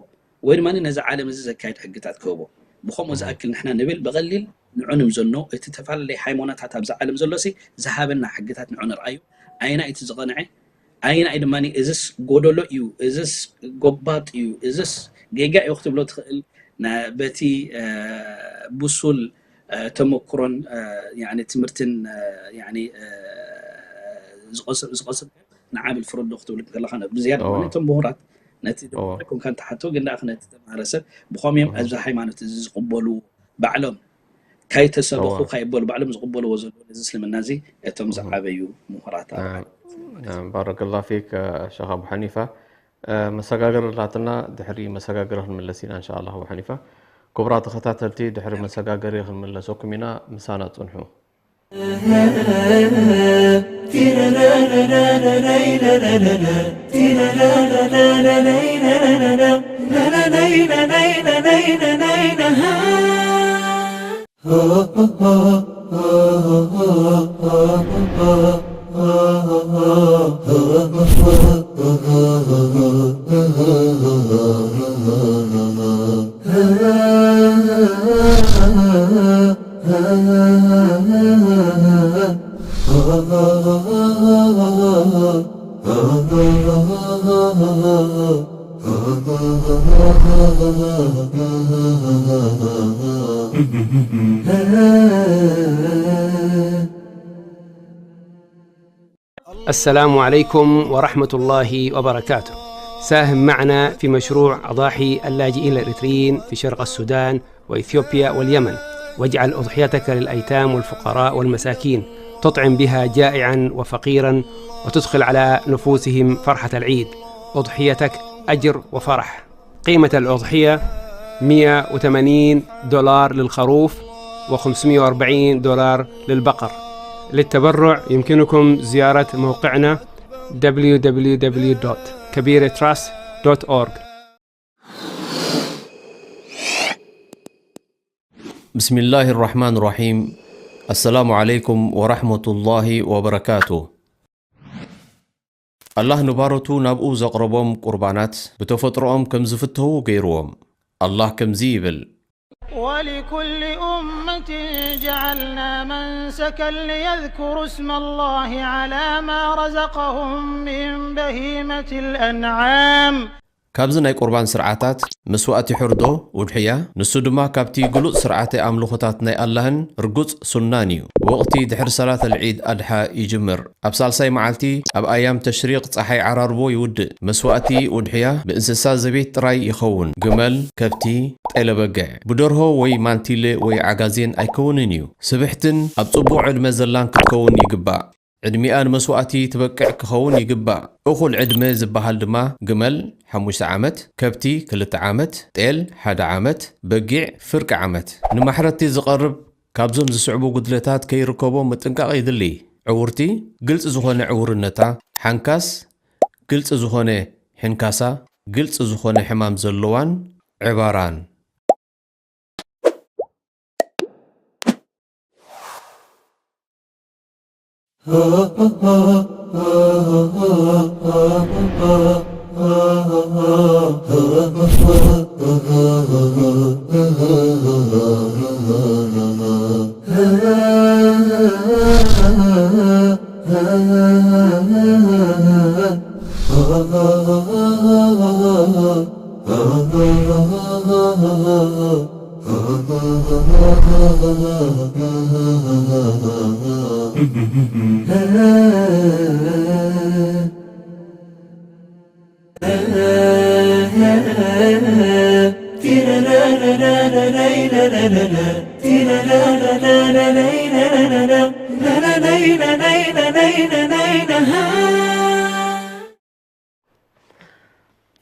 ወይ ድማ ነዚ ዓለም እዚ ዘካይድ ሕግታት ክህቦ ብኸምኡ ዝኣክል ንሕና ንብል ብቐሊል ንዑ ንምዘኖ እቲ ተፈላለየ ሃይማኖታት ኣብዚ ዓለም ዘሎ ሲ ዝሃበና ሕግታት ንዑ ንርኣዩ ኣየናይ እቲ ዝቐንዐ ኣየናይ ድማ እዝስ ጎደሎ እዩ እዝስ ጎባጥ እዩ እዝስ ጌጋ እዩ ክትብሎ ትኽእል በቲ ብሱል ተመክሮን ትምህርትን ዝቐስም ንዓብል ፍረዶ ክትብል ከለኻ ብዝያዳ እቶም ምሁራት ነቲ ኮንካ ንትሓቶ ግን ደኣ ነቲ ተማሃረ ሰብ ብኸምዮም ኣብዚ ሃይማኖት እዚ ዝቕበሉ ባዕሎም ካይተሰበኹ ካይበሉ ባዕሎም ዝቕበልዎ ዘለዉ ነዚ እስልምና እዚ እቶም ዝዓበዩ ምሁራት ኣርባዕተ ባረከላ ፊክ ሸኽ ኣቡ ሓኒፋ መሰጋገሪ ላትና ድሕሪ መሰጋገሪ ክንምለስ ኢና እንሻ ኣላ ኣቡ ሓኒፋ ክቡራ ተኸታተልቲ ድሕሪ መሰጋገሪ ክንምለሰኩም ኢና ምሳና ፅንሑ السلام عليكم ورحمة الله وبركاته. ساهم معنا في مشروع أضاحي اللاجئين الإريتريين في شرق السودان وإثيوبيا واليمن، واجعل أضحيتك للأيتام والفقراء والمساكين، تطعم بها جائعا وفقيرا، وتدخل على نفوسهم فرحة العيد. أضحيتك أجر وفرح. قيمة الأضحية مية وثمانين دولار للخروف و خمسمية وأربعين دولار للبقر. للتبرع يمكنكم زيارة موقعنا دبليو دبليو دبليو دوت كبيرة تراست دوت أورغ. بسم الله الرحمن الرحيم. السلام عليكم ورحمة الله وبركاته. ኣላህ ንባሮቱ ናብኡ ዘቕረቦም ቁርባናት ብተፈጥሮኦም ከም ዝፍተዉ ገይርዎም። ኣላህ ከምዚ ይብል። ولكل أمة جعلنا منسكا ليذكروا اسم الله على ما رزقهم من بهيمة الأنعام. ካብዚ ናይ ቁርባን ስርዓታት፣ መስዋእቲ ሕርዶ፣ ውድሕያ፣ ንሱ ድማ ካብቲ ግሉጽ ስርዓተ ኣምልኾታት ናይ ኣላህን ርጉጽ ሱናን እዩ። ወቕቲ ድሕሪ ሰላት ኣልዒድ ኣድሓ ይጅምር። ኣብ ሳልሳይ መዓልቲ፣ ኣብ ኣያም ተሽሪቕ ጸሓይ ዓራርቦ ይውድእ። መስዋእቲ ውድሕያ ብእንስሳ ዘቤት ጥራይ ይኸውን። ግመል፣ ከብቲ፣ ጤለ በግዕ፣ ብደርሆ ወይ ማንቲለ ወይ ዓጋዜን ኣይከውንን እዩ። ስብሕትን ኣብ ጽቡቕ ዕድመ ዘላን ክትከውን ይግባእ። ዕድሚኣ ንመስዋእቲ ትበቅዕ ክኸውን ይግባእ። እኹል ዕድመ ዝበሃል ድማ ግመል ሓሙሽተ ዓመት፣ ከብቲ ክልተ ዓመት፣ ጤል ሓደ ዓመት፣ በጊዕ ፍርቂ ዓመት። ንማሕረድቲ ዝቐርብ ካብዞም ዝስዕቡ ጉድለታት ከይርከቦ ምጥንቃቕ የድሊ። ዕውርቲ፣ ግልጺ ዝኾነ ዕውርነታ፣ ሓንካስ፣ ግልጺ ዝኾነ ሕንካሳ፣ ግልጺ ዝኾነ ሕማም ዘለዋን ዕባራን።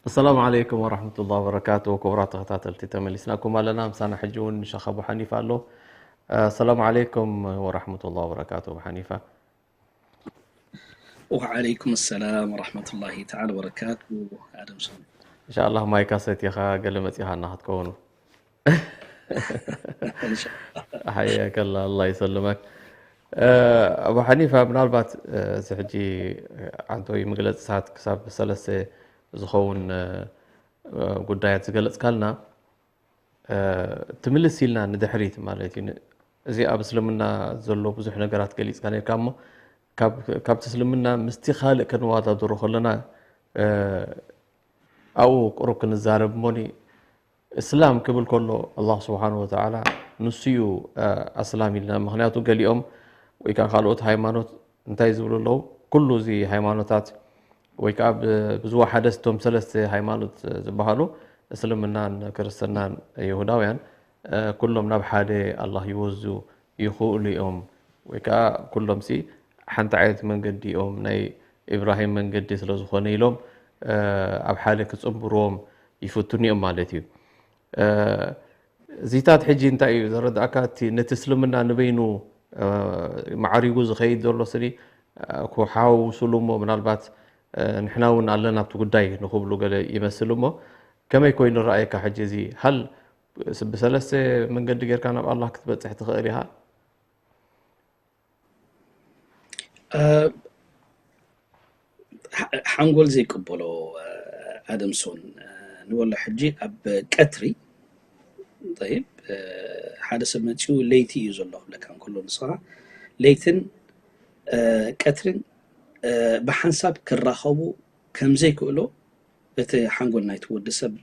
ኣሰላሙ ዓለይኩም ወራህመቱላሂ ወበረካቱ። ክቡራት ተኸታተልቲ፣ ተመሊስናኩም ኣለና። ምሳና ሕጂ እውን ሸኽ ኣቡ ሓኒፋ ኣሎ። ኣሰላሙ ዓለይኩም ወራህመቱላሂ ወበረካቱ፣ ኣቡ ሓኒፋ። ወዓለይኩም ሰላም ወራህመቱላሂ ተዓላ ወበረካቱ። ኣደምሶን። ኢንሻኣላህ ማይካ ሰቲኻ ገለ መጺኻና ክትከውኑ። ሓያከላ፣ ኣላህ ይሰልመክ። ኣቡ ሓኒፋ፣ ምናልባት እዚ ሕጂ ዓንተዊ መግለጽታት ክሳብ ሰለስተ ዝኸውን ጉዳያት ዝገለጽካልና፣ ትምልስ ኢልና ንድሕሪት ማለት እዩ። እዚ ኣብ እስልምና ዘሎ ብዙሕ ነገራት ገሊጽካ ነርካ እሞ፣ ካብ- ካብቲ እስልምና ምስቲ ካልእ ከነወዳድሮ ከለና፣ ኣብኡ ቁሩብ ክንዛረብ እሞኒ፣ እስላም ክብል ከሎ ኣላህ ስብሓን ወተዓላ ንሱ እዩ ኣስላም ኢልና። ምክንያቱ ገሊኦም ወይ ከዓ ካልኦት ሃይማኖት እንታይ ዝብሉ ኣለዉ? ኩሉ እዚ ሃይማኖታት ወይ ከዓ ብ- ብዝወሓደ ስቶም ሰለስተ ሃይማኖት ዝበሃሉ እስልምናን ክርስትናን ይሁዳውያን ኩሎም ናብ ሓደ ኣላህ ይወዙ ይኽእሉ እዮም ወይ ከዓ ኩሎም ሲ ሓንቲ ዓይነት መንገዲ እዮም ናይ ኢብራሂም መንገዲ ስለ ዝኾነ ኢሎም ኣብ ሓደ ክፅንብርዎም ይፍትኑ እዮም ማለት እዩ። እዚታት ሕጂ እንታይ እዩ ዘረዳእካ? እቲ ነቲ እስልምና ንበይኑ ማዕሪጉ ዝኸይድ ዘሎ ስኒ ክሓውስሉ እሞ ምናልባት ንሕና እውን ኣለና ኣብቲ ጉዳይ ንክብሉ ገለ ይመስል እሞ ከመይ ኮይኑ ረኣየካ? ሕጂ እዚ ሃል ብሰለስተ መንገዲ ጌርካ ናብ ኣላህ ክትበፅሕ ትኽእል ኢኻ? ሓንጎል ዘይቅበሎ ኣደምሶን ንበሎ ሕጂ ኣብ ቀትሪ ጠይብ ሓደ ሰብ መፂኡ ለይቲ እዩ ዘሎ ክብለካ እንከሎ ንስኻ ለይትን ቀትርን ብሓንሳብ ክራኸቡ ከምዘይክእሎ እቲ ሓንጎል ናይቲ ወዲ ሰብ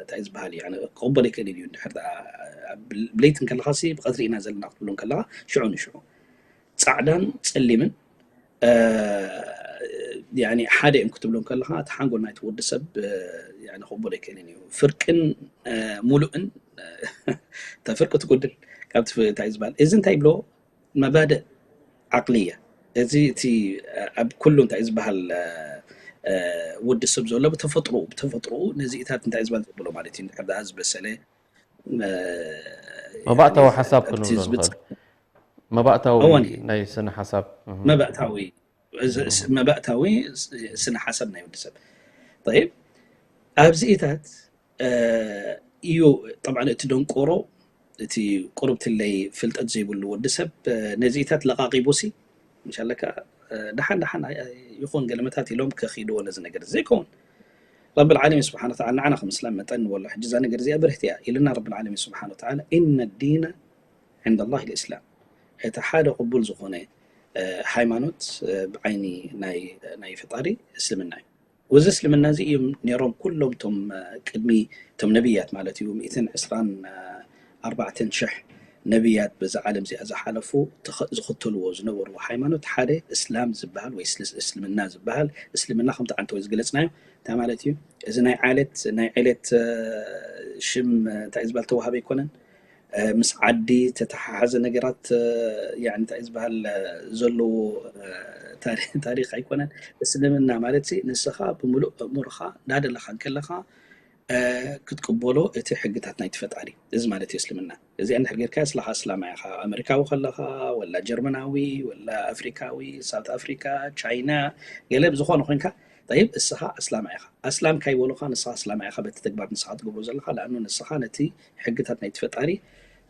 እንታይ ዝበሃል እዩ ክቕበሎ ይክእል እዩ ድሕር ብለይቲ እንከለኻ ሲ ብቐትሪ ኢና ዘለና ክትብሎ እንከለኻ ሽዑ ንሽዑ ፃዕዳን ፀሊምን ሓደ እዮም ክትብሎ ከለካ እቲ ሓንጎል ናይቲ ወዲ ሰብ ክቕበሎ ኣይክእልን እዩ። ፍርቅን ሙሉእን እታ ፍርቂ ትጉድል ካብቲ እንታይ ዝበሃል እዚ እንታይ ይብሎ መባድእ ዓቅልያ እዚ እቲ ኣብ ኩሉ እንታይ ዝበሃል ወዲ ሰብ ዘሎ ብተፈጥሮ ብተፈጥሮ ነዚኢታት እንታይ ዝበሃል ዘብሎ ማለት እዩ። እንድሕር ደኣ ዝበሰለ መባእታዊ ሓሳብ ክንብሎ ንኽእል። መባእታዊ ናይ ስነ ሓሳብ መባእታዊ መባእታዊ ስነ ሓሳብ ናይ ወዲ ሰብ። ጠይብ ኣብዚኢታት እዩ ጠብዓ እቲ ደንቆሮ እቲ ቁርብትለይ ፍልጠት ዘይብሉ ወዲ ሰብ ነዚኢታት ለቃቂቡ ሲ ምሻለካ ደሓን ደሓን ይኹን ገለመታት ኢሎም ከኺድዎ ነዚ ነገር ዘይከውን ረቢ ዓለሚን ስብሓን ወተዓላ ንዓና ከም እስላም መጠን ንበሎ ሕጂ እዛ ነገር እዚኣ ብርህቲ እያ ኢልና ረቢ ዓለሚን ስብሓን ወተዓላ ኢነ ዲነ ዕንደ ላህ ልእስላም እቲ ሓደ ቅቡል ዝኾነ ሃይማኖት ብዓይኒ ናይ ፈጣሪ እስልምና እዩ። እዚ እስልምና እዚ እዮም ነይሮም ኩሎም ቶም ቅድሚ ቶም ነብያት ማለት እዩ ሚእትን ዕስራን ኣርባዕተን ሽሕ ነብያት በዛ ዓለም እዚኣ ዝሓለፉ ዝኽተልዎ ዝነበሩ ሃይማኖት ሓደ እስላም ዝበሃል ወይ እስልምና ዝበሃል። እስልምና ከምቲ ዓንተ ወይ ዝገለፅናዮ እንታይ ማለት እዩ? እዚ ናይ ዓለት ናይ ዕለት ሽም እንታይ ዝበሃል ተዋሃበ ኣይኮነን። ምስ ዓዲ ተተሓሓዘ ነገራት እንታይ ዝበሃል ዘለዎ ታሪክ ኣይኮነን። እስልምና ማለት ንስኻ ብምሉእ እእምሮኻ እንዳደለኻ እንከለኻ ክትቅበሎ እቲ ሕግታት ናይቲ ፈጣሪ እዚ ማለት እዩ እስልምና። እዚኣ እንድሕር ጌርካ ስላኻ እስላማ ኢኻ። ኣመሪካዊ ከለኻ ወላ ጀርመናዊ ወላ ኣፍሪካዊ ሳውት ኣፍሪካ ቻይና ገለ ብዝኾነ ኮንካ ጠይብ እስኻ እስላማ ኢኻ። ኣስላም ካይበሉኻ ንስኻ እስላማ ኢኻ በቲ ተግባር ንስኻ ትገብሮ ዘለኻ ለኣኑ ንስኻ ነቲ ሕግታት ናይቲ ፈጣሪ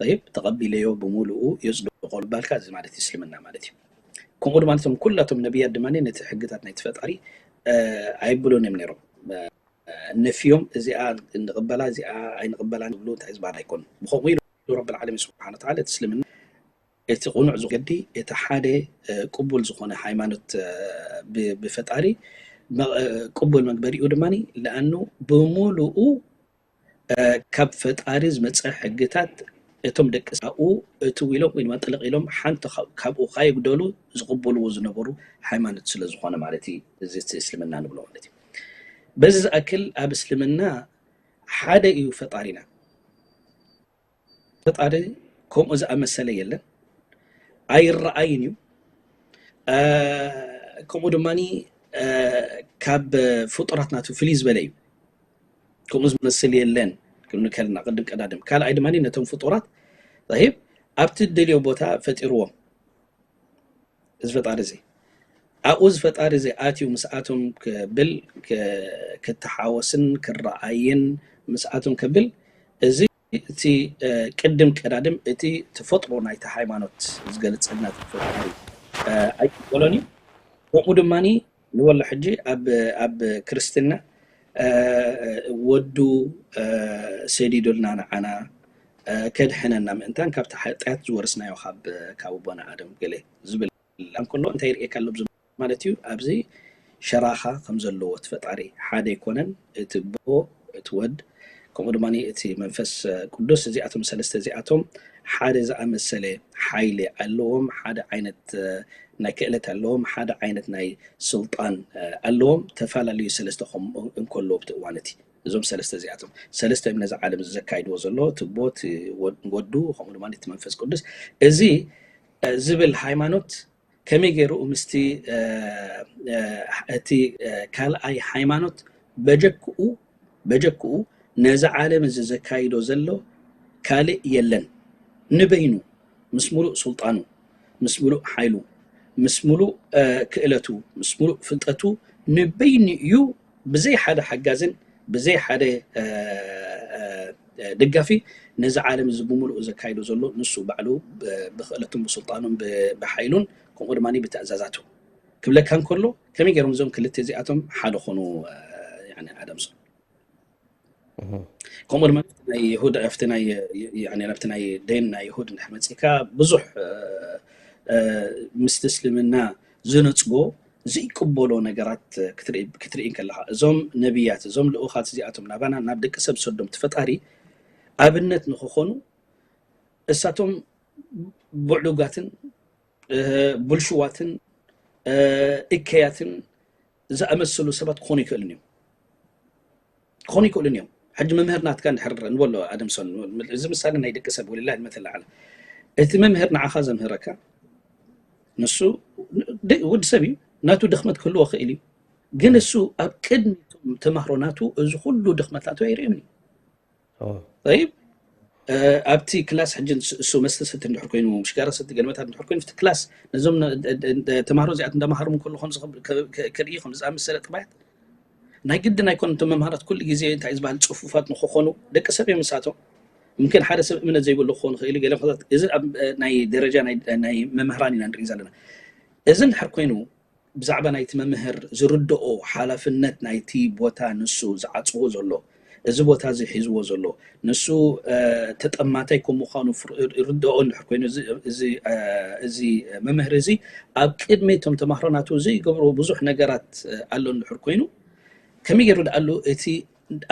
ጠይብ ተቐቢለዮ ብምሉኡ የፅድቆ ባልካ እዚ ማለት እዩ እስልምና ማለት እዩ። ከምኡ ድማ ነቶም ኩላቶም ነብያት ድማ ነቲ ሕግታት ናይቲ ፈጣሪ ኣይብሉን እዮም ነይሮም። ነፍዮም እዚኣ ንቕበላ እዚኣ ኣይንቕበላን ዝብሉ እንታይ ዝበሃል ኣይኮኑን። ብኸምኡ ኢሉ ረብል ዓለሚን ስብሓነ ወተዓላ እቲ እስልምና እቲ ቅኑዕ ዝገዲ እቲ ሓደ ቅቡል ዝኾነ ሃይማኖት ብፈጣሪ ቅቡል መግበሪኡ ድማ ለኣኑ ብምሉኡ ካብ ፈጣሪ ዝመፀ ሕግታት እቶም ደቂ ሳኡ እትው ኢሎም ወይ ድማ ጥልቕ ኢሎም ሓንቲ ካብኡ ካየጉደሉ ዝቕበልዎ ዝነበሩ ሃይማኖት ስለ ዝኾነ ማለት እዩ። እዚ እስልምና ንብሎ ማለት እዩ። በዚ ዝኣክል ኣብ እስልምና ሓደ እዩ ፈጣሪና። ፈጣሪ ከምኡ ዝኣመሰለ የለን፣ ኣይረኣይን እዩ። ከምኡ ድማ ካብ ፍጡራት ናቱ ፍልይ ዝበለ እዩ። ከምኡ ዝመስል የለን ክንብል ከለና ቅድም ቀዳድም። ካልኣይ ድማ ነቶም ፍጡራት ሂብ ኣብቲ ደልዮ ቦታ ፈጢርዎም። እዚ ፈጣሪ እዚ ኣብኡ እዚ ፈጣሪ እዚ ኣትዩ ምስኣቶም ክብል ክተሓወስን ክረኣይን ምስኣቶም ክብል እዚ እቲ ቅድም ቀዳድም እቲ ተፈጥሮ ናይቲ ሃይማኖት ዝገልፀልና ፈጣሪ ኣይቅበሎን እዩ። ከምኡ ድማ ንወሎ ሕጂ ኣብ ኣብ ክርስትና ወዱ ሰዲዱልና ንዓና ከድሕነና ምእንታን ካብቲ ሓጢኣት ዝወረስናዮ ካብ ካብ ኣቦና ኣደም ገለ ዝብል እንከሎ እንታይ ይርእየካ ኣሎ ማለት እዩ። ኣብዚ ሸራኻ ከም ዘለዎ እቲ ፈጣሪ ሓደ ኣይኮነን፣ እቲ ኣቦ እቲ ወድ ከምኡ ድማ እቲ መንፈስ ቅዱስ እዚኣቶም ሰለስተ እዚኣቶም ሓደ ዝኣመሰለ ሓይሊ ኣለዎም። ሓደ ዓይነት ናይ ክእለት ኣለዎም፣ ሓደ ዓይነት ናይ ስልጣን ኣለዎም። ተፈላለዩ ሰለስተ ከም እንከሎ ኣብቲ እዋን እቲ እዞም ሰለስተ እዚኣቶም ሰለስተ እዮም ነዚ ዓለም ዘካይድዎ ዘሎ፣ እቲ ኣቦ፣ እቲ ወዱ ከምኡ ድማ እቲ መንፈስ ቅዱስ። እዚ ዝብል ሃይማኖት ከመይ ገይሩ ምስቲ እቲ ካልኣይ ሃይማኖት በጀክኡ በጀክኡ ነዚ ዓለም እዚ ዘካይዶ ዘሎ ካልእ የለን። ንበይኑ ምስ ሙሉእ ስልጣኑ ምስ ሙሉእ ሓይሉ ምስ ሙሉእ ክእለቱ ምስ ሙሉእ ፍልጠቱ ንበይኑ እዩ ብዘይ ሓደ ሓጋዝን ብዘይ ሓደ ደጋፊ ነዚ ዓለም እዚ ብምሉኡ ዘካይዶ ዘሎ ንሱ ባዕሉ ብክእለቱን ብስልጣኑን ብሓይሉን ከምኡ ድማ ብትእዛዛቱ ክብለካ እንከሎ ከመይ ገይሮም እዞም ክልተ እዚኣቶም ሓደ ኮኑ ኣደምሶም። ከምኡ ድማ ናይ ይሁድ ኣብቲ ናይ ኣብቲ ናይ ደን ናይ ይሁድ እንድሕር መፂእካ ብዙሕ ምስቲ እስልምና ዝነፅጎ ዘይቅበሎ ነገራት ክትርኢ ከለካ እዞም ነቢያት እዞም ልኡኻት እዚኣቶም ናባና ናብ ደቂ ሰብ ዝሰዶም እቲ ፈጣሪ ኣብነት ንክኾኑ እሳቶም ብዕሉጋትን ብልሽዋትን እከያትን ዝኣመሰሉ ሰባት ክኾኑ ይክእልን እዮም ክኾኑ ይክእልን እዮም። ሕጂ መምህር ናትካ እንድሕር ንበሎ ኣደምሶን እዚ ምሳሌ ናይ ደቂ ሰብ ወልላ መተል ዓለ እቲ መምህር ንዓኻ ዘምህረካ ንሱ ወዲ ሰብ እዩ ናቱ ድኽመት ክህልዎ ክእል እዩ ግን እሱ ኣብ ቅድሚ ተማህሮ ናቱ እዚ ኩሉ ድኽመት ናቱ ኣይርእዮም እዩ ይብ ኣብቲ ክላስ ሕጂ እሱ መስተ ሰቲ እንድሕር ኮይኑ ሽጋራ ሰቲ ገልመታት እንድሕር ኮይኑ እቲ ክላስ ነዞም ተማህሮ እዚኣት እንዳማሃሮም ከሎ ክርኢ ከም ዝኣመሰለ ጥባያት ናይ ግድን ኣይኮነ እቶም መምሃራት ኩሉ ግዜ እንታይ ዝበሃል ፅፉፋት ንክኾኑ ደቂ ሰብ እዮም ንሳቶም ምምክን ሓደ ሰብ እምነት ዘይብሉ ክኾኑ ክእል ገለ ምክንያት እዚ ኣብ ናይ ደረጃ ናይ መምህራን ኢና ንርኢ ዘለና እዚ እንድሕር ኮይኑ ብዛዕባ ናይቲ መምህር ዝርድኦ ሓላፍነት ናይቲ ቦታ ንሱ ዝዓፅዎ ዘሎ እዚ ቦታ እዚ ሒዝዎ ዘሎ ንሱ ተጠማታይ ከም ምዃኑ ይርድኦ እንድሕር ኮይኑ እዚ መምህር እዚ ኣብ ቅድሚ እቶም ተማህሮ ናቱ ዘይገብሮ ብዙሕ ነገራት ኣሎ እንድሕር ኮይኑ ከመይ ገይሩ ደኣሉ እቲ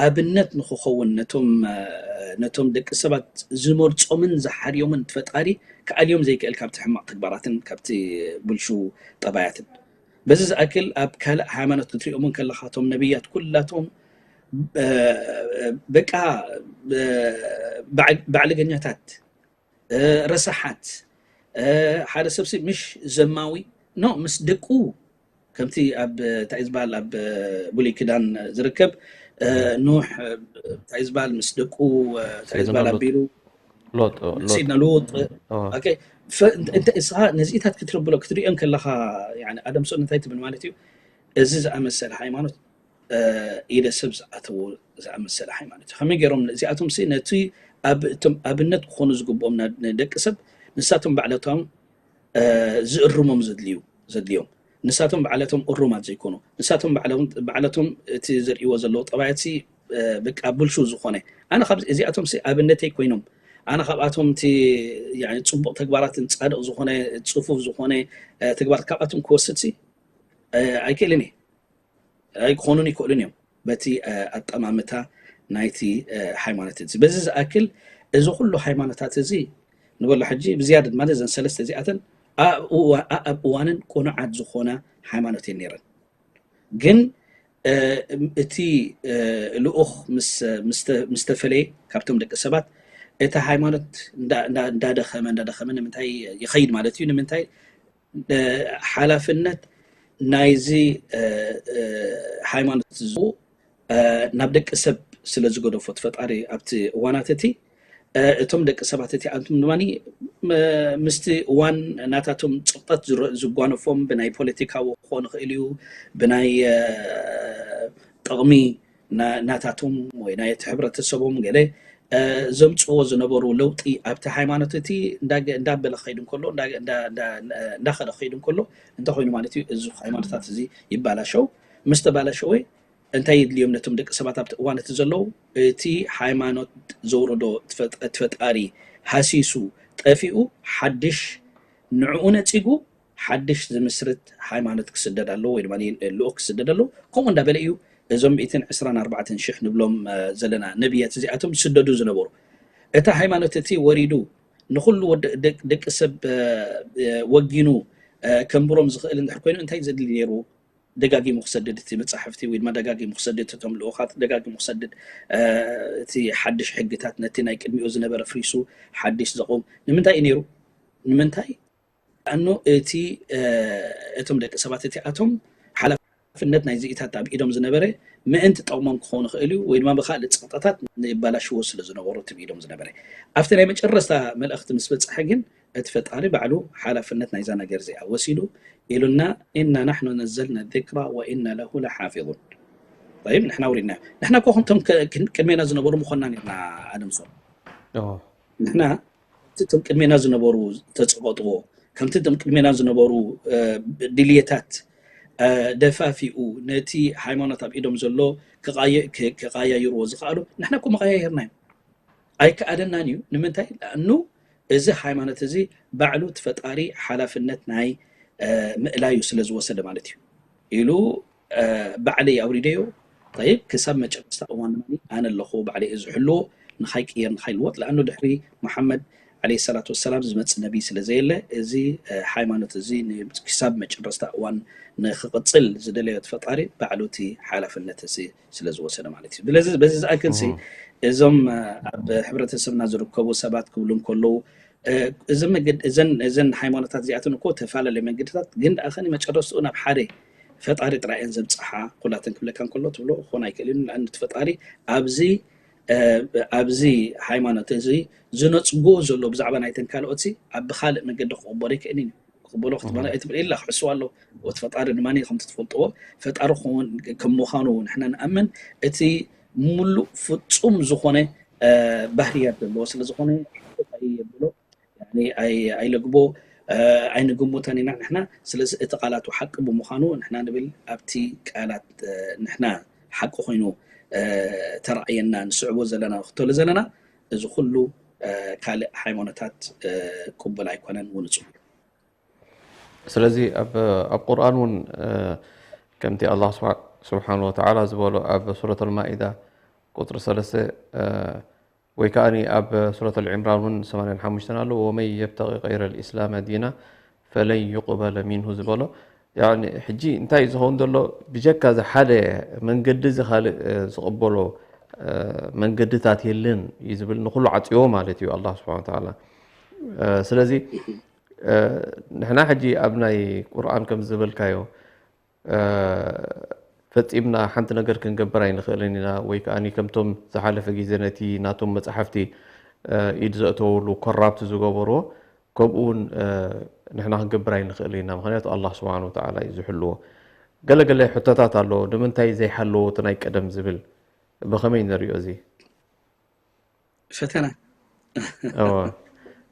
ኣብነት ንክኸውን ነቶም ነቶም ደቂ ሰባት ዝመርጾምን ዝሓርዮምን ፈጣሪ ክኣልዮም ዘይክእል ካብቲ ሕማቕ ተግባራትን ካብቲ ብልሹ ጠባያትን። በዚ ዝኣክል ኣብ ካልእ ሃይማኖት ክትሪኦም ከለኻ እቶም ነብያት ኩላቶም በቃ ባዕልገኛታት፣ ረሳሓት፣ ሓደ ሰብሲ ምሽ ዘማዊ ኖ ምስ ደቁ ከምቲ ኣብ እንታይ ዝበሃል ኣብ ብሉይ ኪዳን ዝርከብ ኖሕ እንታይ ዝበሃል ምስ ደቁ እንታይ ዝበሃል ኣቢሉ ሎጥ ሲድና ልውጥ እስኻ ነዚኢታት ክትረብሎ ክትሪኦ ከለኻ ኣደም ሰው እንታይ ትብል ማለት እዩ። እዚ ዝኣመሰለ ሃይማኖት ኢደ ሰብ ዝኣተዎ ዝኣመሰለ ሃይማኖት እዩ። ከመይ ገይሮም እዚኣቶም ነቲ ኣብነት ክኾኑ ዝግብኦም ንደቂ ሰብ ንሳቶም ባዕለቶም ዝእርሞም ዘድልዩ ዘድልዮም ንሳቶም ባዕለቶም እሩማት ዘይኮኑ ንሳቶም ባዕለቶም እቲ ዘርእዎ ዘለዉ ጠባያት በቃ ብልሹ ዝኾነ ኣነ ካብ እዚኣቶም ኣብነተይ ኮይኖም ኣነ ካብኣቶም እቲ ፅቡቅ ተግባራትን ፃድቅ ዝኾነ ፅፉፍ ዝኾነ ተግባራት ካብኣቶም ክወስድ ኣይክእልን እየ። ኣይክኾኑን ይክእሉን እዮም በቲ ኣጠማምታ ናይቲ ሃይማኖት እዚ። በዚ ዝኣክል እዚ ኩሉ ሃይማኖታት እዚ ንበሎ ሕጂ ብዝያዳ ድማ እዘን ሰለስተ እዚኣተን ኣብ እዋንን ቁኑዓት ዝኾና ሃይማኖት እየን ነይረን። ግን እቲ ልኡኽ ምስ ተፈለየ ካብቶም ደቂ ሰባት እቲ ሃይማኖት እንዳደኸመ እንዳደኸመ ንምንታይ ይኸይድ ማለት እዩ ንምንታይ ሓላፍነት ናይዚ ሃይማኖት ዝ ናብ ደቂ ሰብ ስለ ዝገደፎ እቲ ፈጣሪ ኣብቲ እዋናት እቲ እቶም ደቂ ሰባት እቲ ኣንቱም ድማ ምስቲ እዋን ናታቶም ፅቕጠት ዝጓነፎም ብናይ ፖለቲካዊ ክኾን ይኽእል እዩ ብናይ ጥቕሚ ናታቶም ወይ ናይ እቲ ሕብረተሰቦም ገለ ዘምፅዎ ዝነበሩ ለውጢ ኣብቲ ሃይማኖት እቲ እንዳበለ ክኸይድ እንከሎ እንዳኸደ ክኸይድ እንከሎ እንታይ ኮይኑ ማለት እዩ እዚ ሃይማኖታት እዚ ይባላሸው ምስ ተባላሸወ እንታይ ይድልዮም ነቶም ደቂ ሰባት ኣብቲ እዋን እቲ ዘለዉ እቲ ሃይማኖት ዘውረዶ እቲ ፈጣሪ ሃሲሱ ጠፊኡ ሓድሽ ንዕኡ ነፂጉ ሓድሽ ዝምስርት ሃይማኖት ክስደድ ኣለዎ ወይ ድማ ልኡኽ ክስደድ ኣለዎ። ከምኡ እንዳበለ እዩ እዞም ሚእትን ዕስራን ኣርባዕተን ሽሕ ንብሎም ዘለና ነብያት እዚኣቶም ዝስደዱ ዝነበሩ። እቲ ሃይማኖት እቲ ወሪዱ ንኹሉ ደቂ ሰብ ወጊኑ ከንብሮም ዝኽእል እንድሕር ኮይኑ እንታይ ዘድሊ ነይሩ? ደጋጊሙ ክሰድድ እቲ መጻሕፍቲ ወይ ድማ ደጋጊሙ ክሰድድ እቶም ልኡኻት ደጋጊሙ ክሰድድ እቲ ሓድሽ ሕግታት ነቲ ናይ ቅድሚኡ ዝነበረ ፍሪሱ ሓድሽ ዘቕውም ንምንታይ እዩ ነይሩ? ንምንታይ ኣኖ እቲ እቶም ደቂ ሰባት እቲኣቶም ሓላፍነት ናይ ዝኢታት ኣብ ኢዶም ዝነበረ ምእንቲ ጠቕሞም ክኾኑ ይኽእል እዩ ወይ ድማ ብካልእ ፀቕጠታት ንባላሽዎ ስለ ዝነበሩ እቲ ኢዶም ዝነበረ ኣብቲ ናይ መጨረስታ መልእኽቲ ምስ በፅሐ ግን እቲ ፈጣሪ ባዕሉ ሓላፍነት ናይዛ ነገር እዚኣ ወሲዱ ኢሉና እና ናሕኑ ነዘልና ذكر وإنا له لحافظون طيب ንሕና ውሪድና ንሕና እኮ ከምቶም ቅድሜና ዝነበሩ ምኾንና ኔርና ኣደም ሶ ንሕና ከምቲ እቶም ቅድሜና ዝነበሩ ተፀቐጥዎ ከምቲ እቶም ቅድሜና ዝነበሩ ድልየታት ደፋፊኡ ነቲ ሃይማኖት ኣብ ኢዶም ዘሎ ክቃያይርዎ ዝኽኣሉ ንሕና እኮ መቃያየርና እዩ ኣይከኣለናን እዩ ንምንታይ ላእኑ እዚ ሃይማኖት እዚ ባዕሉ እቲ ፈጣሪ ሓላፍነት ናይ ምእላዩ ስለ ዝወሰደ ማለት እዩ ኢሉ ባዕለይ ኣውሪደዮ طيب ክሳብ መጨረስታ እዋን ድማ ኣነ ኣለኹ ባዕለይ እዚ ሕልዎ ንኻይቅየር ንኻይልወጥ ላእኑ ድሕሪ መሓመድ ዓለይሂ ሰላቱ ወሰላም ዝመፅእ ነቢይ ስለ ዘየለ እዚ ሃይማኖት እዚ ክሳብ መጨረስታ እዋን ንክቕፅል ዝደለዮ እቲ ፈጣሪ ባዕሉ እቲ ሓላፍነት እዚ ስለ ዝወሰደ ማለት እዩ። ስለዚ በዚ ዝኣክል ሲ እዞም ኣብ ሕብረተሰብና ዝርከቡ ሰባት ክብሉ እንከለዉ እዘን ሃይማኖታት እዚኣተን እኮ ተፈላለዩ መንገድታት ግን ደኣ ከኒ መጨረስትኡ ናብ ሓደ ፈጣሪ ጥራይ እየን ዘብፅሓ ኩላተን ክብለካ እንከሎ ትብሎ ክኾን ኣይክእል እዩ። ንኣብነት ፈጣሪ ኣብዚ ኣብዚ ሃይማኖት እዚ ዝነፅጎ ዘሎ ብዛዕባ ናይተን ካልኦት ሲ ኣብ ብካልእ መንገዲ ክቕበሎ ኣይክእልን እዩ። ክቕበሎ ክትበሎ ኣይትብል ኢላ ክሕስዋ ኣሎ። እቲ ፈጣሪ ድማ ከምቲ ትፈልጥዎ ፈጣሪ ክኸውን ከም ምዃኑ ንሕና ንኣምን እቲ ሙሉእ ፍፁም ዝኾነ ባህርያት ዘለዎ ስለ ዝኾነ የብሎ ኣይለግቦ ኣይንግምተን ኢና ንሕና። ስለዚ እቲ ቃላቱ ሓቂ ብምዃኑ ንሕና ንብል ኣብቲ ቃላት ንሕና ሓቂ ኮይኑ ተራእየና ንስዕቦ ዘለና ንኽተሉ ዘለና እዚ ኩሉ ካልእ ሃይማኖታት ቅቡል ኣይኮነን ውንፁ ስለዚ ኣብ ቁርኣን እውን ከምቲ ኣላ ስብሓ ስብሓን ወተዓላ ዝበሎ ኣብ ሱረት ኣልማኢዳ ቁፅሪ ሰለስተ ወይ ከዓ ኣብ ሱረት ኣልዕምራን እውን ሰማንያን ሓሙሽተን ኣሎ። ወመን የብተቂ ገይረ ልእስላመ ዲና ፈለን ዩቅበለ ሚንሁ ዝበሎ። ሕጂ እንታይ እዩ ዝኸውን ዘሎ? ብጀካ እዚ ሓደ መንገዲ እዚ ካልእ ዝቕበሎ መንገድታት የለን እዩ ዝብል፣ ንኩሉ ዓፅዎ ማለት እዩ ኣላ ስብሓን ወተዓላ። ስለዚ ንሕና ሕጂ ኣብ ናይ ቁርኣን ከም ዝበልካዮ ፈፂምና ሓንቲ ነገር ክንገብር ኣይንኽእልን ኢና፣ ወይ ከዓ ከምቶም ዝሓለፈ ግዜ ነቲ ናቶም መፅሓፍቲ ኢድ ዘእተውሉ ኮራፕት ዝገበርዎ ከምኡ እውን ንሕና ክንገብር ኣይንኽእልን ኢና። ምክንያቱ ኣላህ ስብሓን ወተዓላ እዩ ዝሕልዎ። ገለገለ ሕቶታት ኣሎ፣ ንምንታይ ዘይሓለዎ እቲ ናይ ቀደም ዝብል ብኸመይ ንሪኦ እዚ? ፈተና እወ።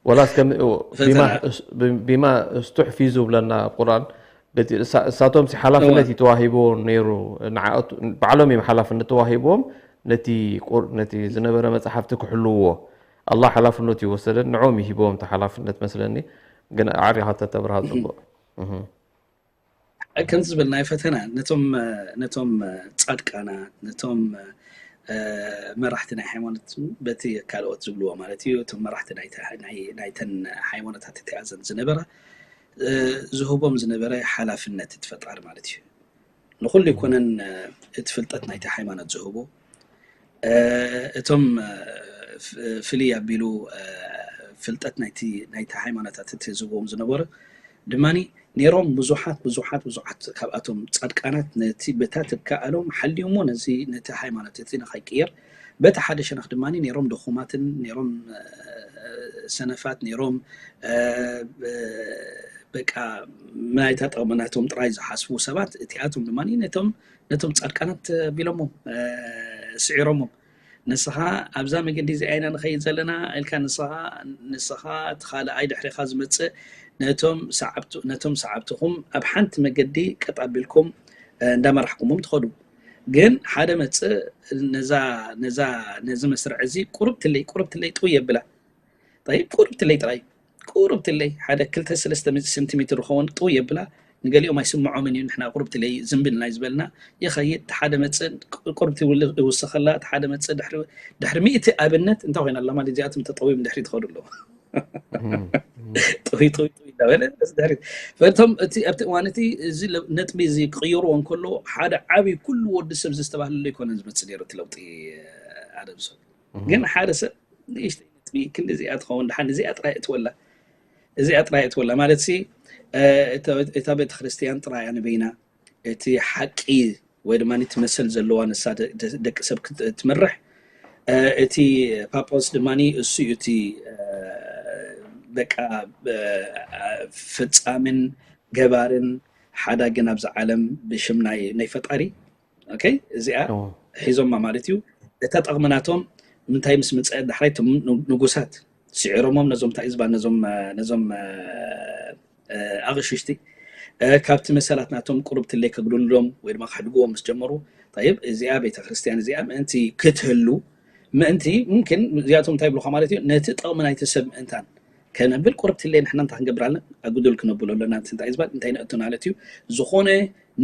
ወላስ ከም ቢማ እስ- ብ- ቢማ እስቱሕፊዙ ብለና ኣብ ቁርኣን፣ በቲ እሳ- እሳቶም ሲ ሓላፍነት እዩ ተዋሂብዎም ነይሩ። ንዓቱ ባዕሎም እዮም ሓላፍነት ተዋሂብዎም ነቲ ቁር- ነቲ ዝነበረ መፅሓፍቲ ክሕልውዎ። ኣላህ ሓላፍነቱ ይወሰደን ንዕኦም ይሂብዎም እቲ ሓላፍነት መስለኒ። ግን ኣዕሪኻ ተተብርሃ ፅቡቅ። እህ። ከምዚ ዝበልናዮ ፈተና ነቶም ነቶም ፃድቃና ነቶም መራሕቲ ናይ ሃይማኖት በቲ ካልኦት ዝብልዎ ማለት እዩ እቶም መራሕቲ ናይተን ሃይማኖታት እቲኣዘን ዝነበራ ዝህቦም ዝነበረ ሓላፍነት እቲ ፈጣሪ ማለት እዩ። ንኩሉ ይኮነን እቲ ፍልጠት ናይቲ ሃይማኖት ዝህቦ እቶም ፍልይ ኣቢሉ ፍልጠት ናይቲ ናይቲ ሃይማኖታት እቲ ዝህብዎም ዝነበሩ ድማ ነይሮም። ብዙሓት ብዙሓት ብዙሓት ካብኣቶም ፃድቃናት ነቲ በታ ትከኣሎም ሓልዮሞ ነዚ ነቲ ሃይማኖት እቲ ንኸይቅየር በቲ ሓደ ሸነኽ ድማ ነይሮም ድኹማትን ነይሮም ሰነፋት ነይሮም በቃ ናይታ ጥቕሚ ናቶም ጥራይ ዝሓስቡ ሰባት እቲኣቶም ድማ ነቶም ነቶም ፃድቃናት ኣቢሎሞም ስዒሮሞም። ንስኻ ኣብዛ መገዲ እዚኣ ኢና ንኸይድ ዘለና ኢልካ ንስኻ ንስኻ እቲ ካልኣይ ድሕሪኻ ዝመፅእ ነቶም ሰዓብቱ ነቶም ሰዓብትኹም ኣብ ሓንቲ መገዲ ቀጥ ኣቢልኩም እንዳመራሕኩሞም ትኸዱ። ግን ሓደ መፅእ ነዛ ነዛ ነዚ መስርዕ እዚ ቁርብትለይ ቁርብትለይ ጥው የብላ። ጠይብ ቁርብትለይ ጥራይ ቁርብትለይ ሓደ ክልተ ሰለስተ ሚ- ሴንቲሜትር ዝኸውን ጥው የብላ። ንገሊኦም ኣይስምዖምን እዩ። ንሕና ቁርብትለይ ዝንብልና እዩ ዝበልና ይኸይድ። እቲ ሓደ መፅእ ቁርብቲ ይውል- ይውስኸላ። እቲ ሓደ መፅእ ድሕሪ ድሕሪ ሚእቲ ኣብነት እንታይ ኮይና ኣላ ማለት እዚኣቶም ተጠዊም ድሕሪ ትኸዱ ኣለዉ። ጥውይ ጥውይ ጥውይ እንዳበለ በስ ድሕሪ ፈቶም እቲ ኣብቲ እዋን እቲ እዚ ለ- ነጥቢ እዚ ክቕይርዎ እንከሎ ሓደ ዓብዪ ኩሉ ወዲ ሰብ ዝተባህለሉ ኣይኮነን ዝመፅእ ነይሩ እቲ ለውጢ ኣደምሶ። ግን ሓደ ሰብ ንእሽተይ ነጥቢ ክንዲ እዚኣ ትኸውን ድሓን እዚኣ ጥራይ እትወላ እዚኣ ጥራይ እትወላ ማለት ሲ እታ ቤተክርስትያን ጥራይ ኣንበይና እቲ ሓቂ ወይ ድማ እቲ መሰል ዘለዋ ንሳ ደቂ ሰብ ትምርሕ እቲ ፓፖስ ድማ እሱ እዩ እቲ በቃ ፈፃምን ገባርን ሓዳግን ኣብዚ ዓለም ብሽም ናይ ናይ ፈጣሪ ኦኬ እዚኣ ሒዞማ ማለት እዩ። እታ ጠቕሚ ናቶም ምንታይ ምስ ምፀአት ዳሕራይ እቶም ንጉሳት ስዒሮሞም ነዞም ታኢዝባ ነዞም ነዞም ኣቕሽሽቲ ካብቲ መሰላት ናቶም ቁርብትለይ ከጉድልሎም ወይ ድማ ከሕድግዎም ምስ ጀመሩ ይብ እዚኣ ቤተክርስትያን እዚኣ ምእንቲ ክትህሉ ምእንቲ ሙምኪን እዚኣቶም እንታይ ይብሉካ ማለት እዩ ነቲ ጠቕሚ ናይቲ ሰብ ምእንታን ከነብል ቁርብትለይ ንሕና እንታይ ክንገብር ኣለና ኣጉድል ክነብሎ ኣለና እንታይ ዝበል እንታይ ነእቱ ማለት እዩ ዝኾነ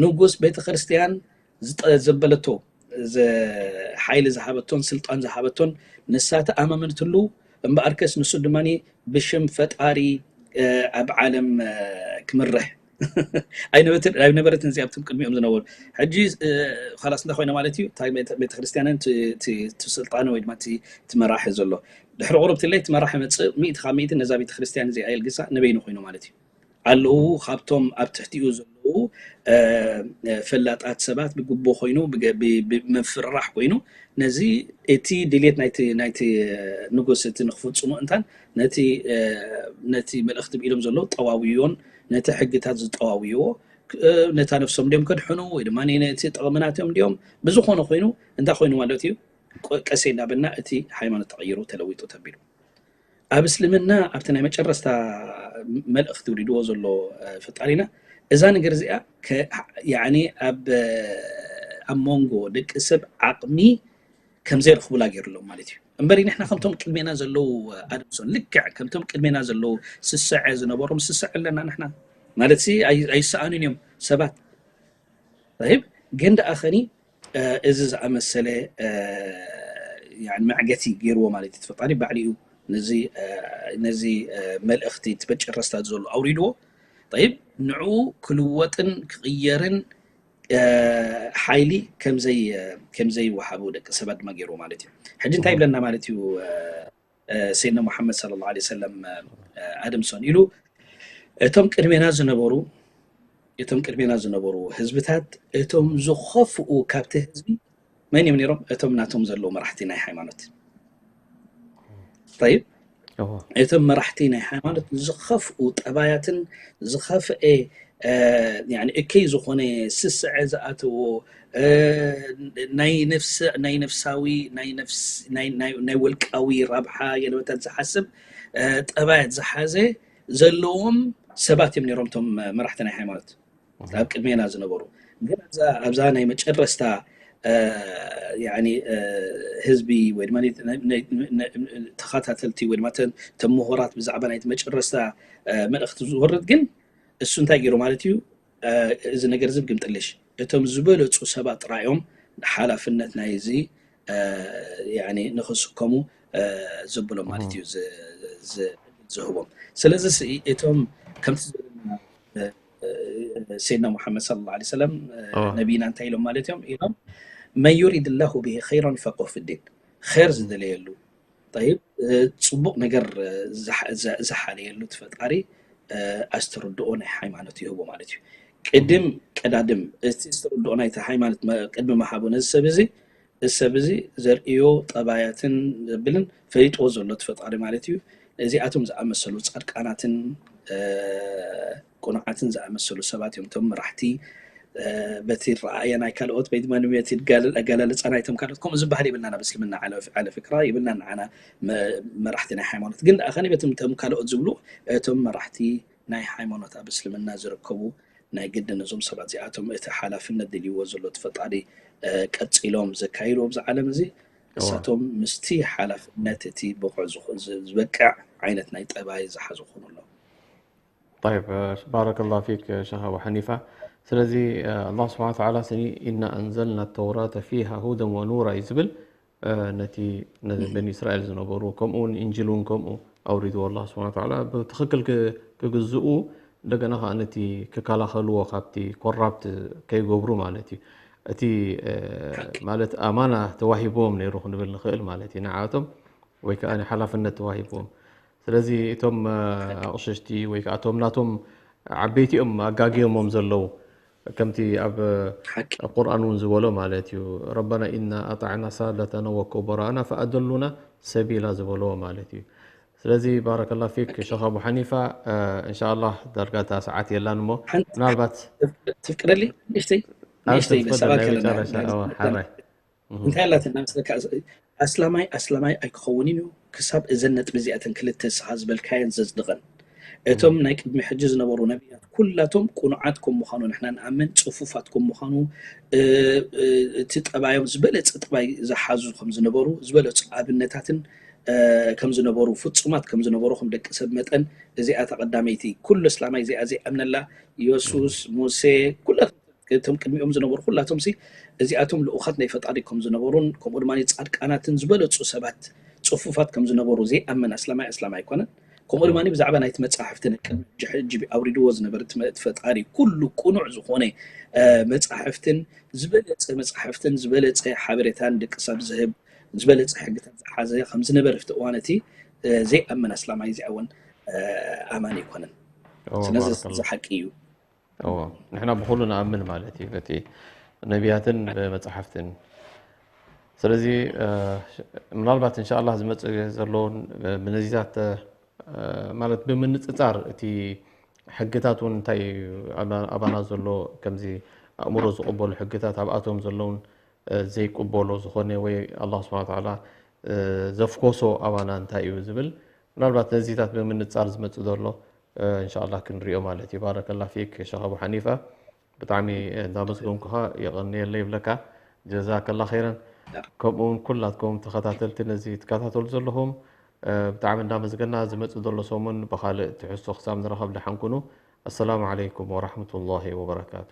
ንጉስ ቤተክርስትያን ዘበለቶ ሓይሊ ዝሃበቶን ስልጣን ዝሃበቶን ንሳ ተኣማመንትሉ እምበኣርከስ ንሱ ድማ ብሽም ፈጣሪ ኣብ ዓለም ክምርሕ ኣይነበረትን እዚኣ ኣብቶም ቅድሚኦም ዝነበሩ ሕጂ ላስ እንታይ ኮይነ ማለት እዩ ቤተክርስትያንን ስልጣን ወይ ድማ ትመራሒ ዘሎ ድሕሪ ቁርብትለይ ትመራሒ መፅእ ሚእቲ ካብ ሚእቲ ነዛ ቤተክርስትያን እዚኣ የልግሳ ንበይኑ ኮይኑ ማለት እዩ ኣለዉ ካብቶም ኣብ ትሕቲኡ ዘለዉ ፈላጣት ሰባት ብግቦ ኮይኑ ምፍርራሕ ኮይኑ ነዚ እቲ ድሌት ናይቲ ንጉስ እቲ ንክፍፅሙ እንታን ነቲ ነቲ መልእክቲ ብኢሎም ዘለዉ ጠዋውዮን ነቲ ሕግታት ዝጠዋውይዎ ነታ ነፍሶም ድዮም ከድሕኑ ወይ ድማ ነቲ ጠቕምናትዮም ድዮም ብዝኾነ ኮይኑ እንታይ ኮይኑ ማለት እዩ ቀስ እንዳበልና እቲ ሃይማኖት ተቐይሩ ተለዊጡ ተቢሉ ኣብ እስልምና ኣብቲ ናይ መጨረስታ መልእኽቲ ውሪድዎ ዘሎ ፈጣሪና እዛ ነገር እዚኣ ኣብ ኣብ መንጎ ደቂ ሰብ ዓቕሚ ከም ዘይረኽቡላ ገይሩ ኣሎ ማለት እዩ እምበር ንሕና ከምቶም ቅድሜና ዘለዉ ኣድምሶ ልክዕ ከምቶም ቅድሜና ዘለዉ ስስዐ ዝነበሮም ስስዐ ኣለና ንሕና ማለት ኣይሰኣኑን እዮም ሰባት ይብ ግን ደኣ ኸኒ እዚ ዝኣመሰለ መዕገቲ ገይርዎ ማለት እዩ። ፈጣሪ ባዕሊኡ ነዚ ነዚ መልእኽቲ እቲ መጨረስታ ዘሎ ኣውሪድዎ። ጠይብ፣ ንዕኡ ክልወጥን ክቕየርን ሓይሊ ከም ዘይወሃቦ ደቂ ሰባት ድማ ገይርዎ ማለት እዩ። ሕጂ እንታይ ይብለና ማለት እዩ? ሰይድና ሙሓመድ ሰለላሁ ዐለይሂ ወሰለም ኣደምሶን ኢሉ፣ እቶም ቅድሜና ዝነበሩ እቶም ቅድሜና ዝነበሩ ህዝብታት እቶም ዝኸፍኡ ካብቲ ህዝቢ መን እዮም ነይሮም? እቶም ናቶም ዘለዉ መራሕቲ ናይ ሃይማኖት። ጠይብ፣ እቶም መራሕቲ ናይ ሃይማኖት ዝኸፍኡ ጠባያትን ዝኸፍአ እከይ ዝኾነ ስስዐ ዝኣተዎ ናይ ነፍሳዊ ናይ ወልቃዊ ረብሓ ገለመታት ዝሓስብ ጠባያት ዝሓዘ ዘለዎም ሰባት እዮም ነይሮም እቶም መራሕቲ ናይ ሃይማኖት ኣብ ቅድሜና ዝነበሩ። ግን ኣብዛ ናይ መጨረስታ ህዝቢ ወይ ድማ ተኸታተልቲ ወይ ድማ ተምሁራት ብዛዕባ ናይቲ መጨረስታ መልእኽቲ ዝወርድ ግን እሱ እንታይ ገይሩ ማለት እዩ? እዚ ነገር እዚ ብግምጥልሽ እቶም ዝበለፁ ሰባት ጥራዮም ሓላፍነት ናይ እዚ ንክስከሙ ዘብሎም ማለት እዩ ዝህቦም። ስለዚ እቶም ከምቲ ዝበለና ሰይድና ሙሓመድ ሰለላሁ ዐለይሂ ወሰለም ነቢና እንታይ ኢሎም ማለት እዮም ኢሎም መን ዩሪድ ላሁ ብሂ ኸይራን ዩፈቂሁ ፊዲን፣ ኸይር ዝደለየሉ ጠይብ፣ ጽቡቕ ነገር ዝሓለየሉ እቲ ፈጣሪ ኣስተርድኦ ናይ ሃይማኖት ይህቦ ማለት እዩ። ቅድም ቀዳድም እቲ ኣስተርድኦ ናይቲ ሃይማኖት ቅድሚ ምሃቡ ነዚ ሰብ እዚ እዚ ሰብ እዚ ዘርእዮ ጠባያትን ዘብልን ፈሊጥዎ ዘሎ እቲ ፈጣሪ ማለት እዩ። እዚኣቶም ዝኣመሰሉ ጻድቃናትን ቅኑዓትን ዝኣመሰሉ ሰባት እዮም እቶም መራሕቲ። በቲ ረኣየ ናይ ካልኦት ወይ ድማ ንበቲ ኣገላልፃ ናይቶም ካልኦት ከምኡ ዝበሃል የብልናን ኣብ እስልምና ዓለ ፍክራ የብልናን ንዓና መራሕቲ ናይ ሃይማኖት። ግን ደኣ ከኒ በቲ እቶም ካልኦት ዝብሉ እቶም መራሕቲ ናይ ሃይማኖት ኣብ እስልምና ዝርከቡ ናይ ግድን እዞም ሰባት እዚኣቶም እቲ ሓላፍነት ድልይዎ ዘሎ እቲ ፈጣሪ ቀፂሎም ዘካይዱ ኣብዚ ዓለም እዚ እሳቶም ምስቲ ሓላፍነት እቲ ብቑዕ ዝበቅዕ ዓይነት ናይ ጠባይ ዝሓዙ ክኾኑ ኣለዎም። طيب ባረከላሁ ፊክ ሸኽ ኣቡ ሓኒፋ። ስለዚ ኣላህ ስብሓነ ወተዓላ ስኒ ኢና ኣንዘልና ተውራተ ፊሃ ሁደን ወኑራ እዩ ዝብል ነቲ በኒ እስራኤል ዝነበሩ ከምኡ እውን እንጅል እውን ከምኡ ኣውሪድዎ ኣላህ ስብሓነ ወተዓላ ብትኽክል ክግዝኡ እንደገና ከዓ ነቲ ክከላኸልዎ ካብቲ ኮራፕት ከይገብሩ ማለት እዩ። እቲ ማለት ኣማና ተዋሂብዎም ነይሩ ክንብል ንኽእል ማለት እዩ ንዓኣቶም ወይ ከዓ ሓላፍነት ተዋሂብዎም። ስለዚ እቶም ኣቕሽሽቲ ወይ ከዓ እቶም ናቶም ዓበይቲ እዮም ኣጋግዮሞም ዘለዉ። ከምቲ ኣብ ቁርኣን እውን ዝበሎ ማለት እዩ ረበና ኢና ኣጣዕና ሳደተና ወኩበራና ፈኣደሉና ሰቢላ ዝበሎ ማለት እዩ። ስለዚ ባረከላ ፊክ ሸኽ ኣቡ ሓኒፋ እንሻላ ዳርጋ እታ ሰዓት የላን እሞ ምናልባት ትፍቅደሊ ንእሽተይ ንእሽተይ ሰባት ከለና ሓራይ እንታይ ኣላትና መስለካ ኣስላማይ ኣስላማይ ኣይክኸውንን እዩ ክሳብ እዘን ነጥቢ እዚኣተን ክልተ ስኻ ዝበልካየን ዘጽድቐን። እቶም ናይ ቅድሚ ሕጂ ዝነበሩ ነቢያት ኩላቶም ቁኑዓት ከም ምዃኑ ንሕና ንኣምን፣ ጽፉፋት ከም ምዃኑ፣ እቲ ጠባዮም ዝበለጸ ጠባይ ዝሓዙ ከም ዝነበሩ፣ ዝበለጹ ኣብነታትን ከም ዝነበሩ፣ ፍጹማት ከም ዝነበሩ ከም ደቂ ሰብ መጠን እዚኣ እታ ቀዳመይቲ ኩሉ እስላማይ እዚኣ ዘይኣምነላ የሱስ፣ ሙሴ፣ ኩላቶም እቶም ቅድሚኦም ዝነበሩ ኩላቶም ሲ እዚኣቶም ልኡኻት ናይ ፈጣሪ ከም ዝነበሩን ከምኡ ድማ ጻድቃናትን ዝበለጹ ሰባት ጽፉፋት ከም ዝነበሩ ዘይኣምን ኣስላማይ ኣስላማይ ኣይኮነን። ከምኡ ድማ ብዛዕባ ናይቲ መጻሕፍቲ ናይ ቅድሚ ሕጂ ሕጂ ኣውሪድዎ ዝነበረ እቲ መ- እቲ ፈጣሪ ኩሉ ቅኑዕ ዝኾነ እ፣ መጻሕፍትን ዝበለጸ መጻሕፍትን ዝበለጸ ሓበሬታን ደቂ ሰብ ዝህብ ዝበለጸ ሕግታት ዝሓዘ ከም ዝነበረ ኣብቲ እዋን እቲ እ፣ ዘይኣምን ኣስላማይ እዚኣ እውን እ፣ ኣማኒ ኣይኮነን። እወ፣ ስለዚ ባረከላህ። እዚ ሓቂ እዩ። እወ፣ ንሕና ብኹሉ ንኣምን ማለት እዩ፣ በቲ ነቢያትን ብመጻሕፍትን። ስለዚ እ፣ ምናልባት እንሻ ኣላህ ዝመጽእ ዘለውን እ፣ ብነዚታት እ፣ ማለት ብምንጽጻር እቲ ሕግታት እውን እንታይ እዩ ኣባ- ኣባና ዘሎ ከምዚ ኣእምሮ ዝቕበሉ ሕግታት ኣብኣቶም ዘለውን እ፣ ዘይቅበሎ ዝኾነ ወይ ኣላህ ስብሓን ወተዓላ እ፣ ዘፍኮሶ ኣባና እንታይ እዩ ዝብል ምናልባት ነዚታት ብምንጻር ዝመጽእ ዘሎ እ፣ እንሻ ኣላህ ክንሪኦ ማለት እዩ። ባረከላ ፊክ ሸኽ ኣቡ ሓኒፋ ብጣዕሚ እንዳመስገንኩኻ የቐንየለ ይብለካ። ጀዛከላ ኸይረን። ከምኡ እውን ኩላትኩም ተኸታተልቲ ነዚ ትከታተሉ ዘለኹም እ፣ ብጣዕሚ እንዳመስገና ዝመጽእ ዘሎ ሰሙን ብኻልእ ትሕዝቶ ክሳብ ንራኸብ ደሓን ኩኑ። ኣሰላሙ ዓለይኩም ወራሕመቱላሂ ወበረካቱ።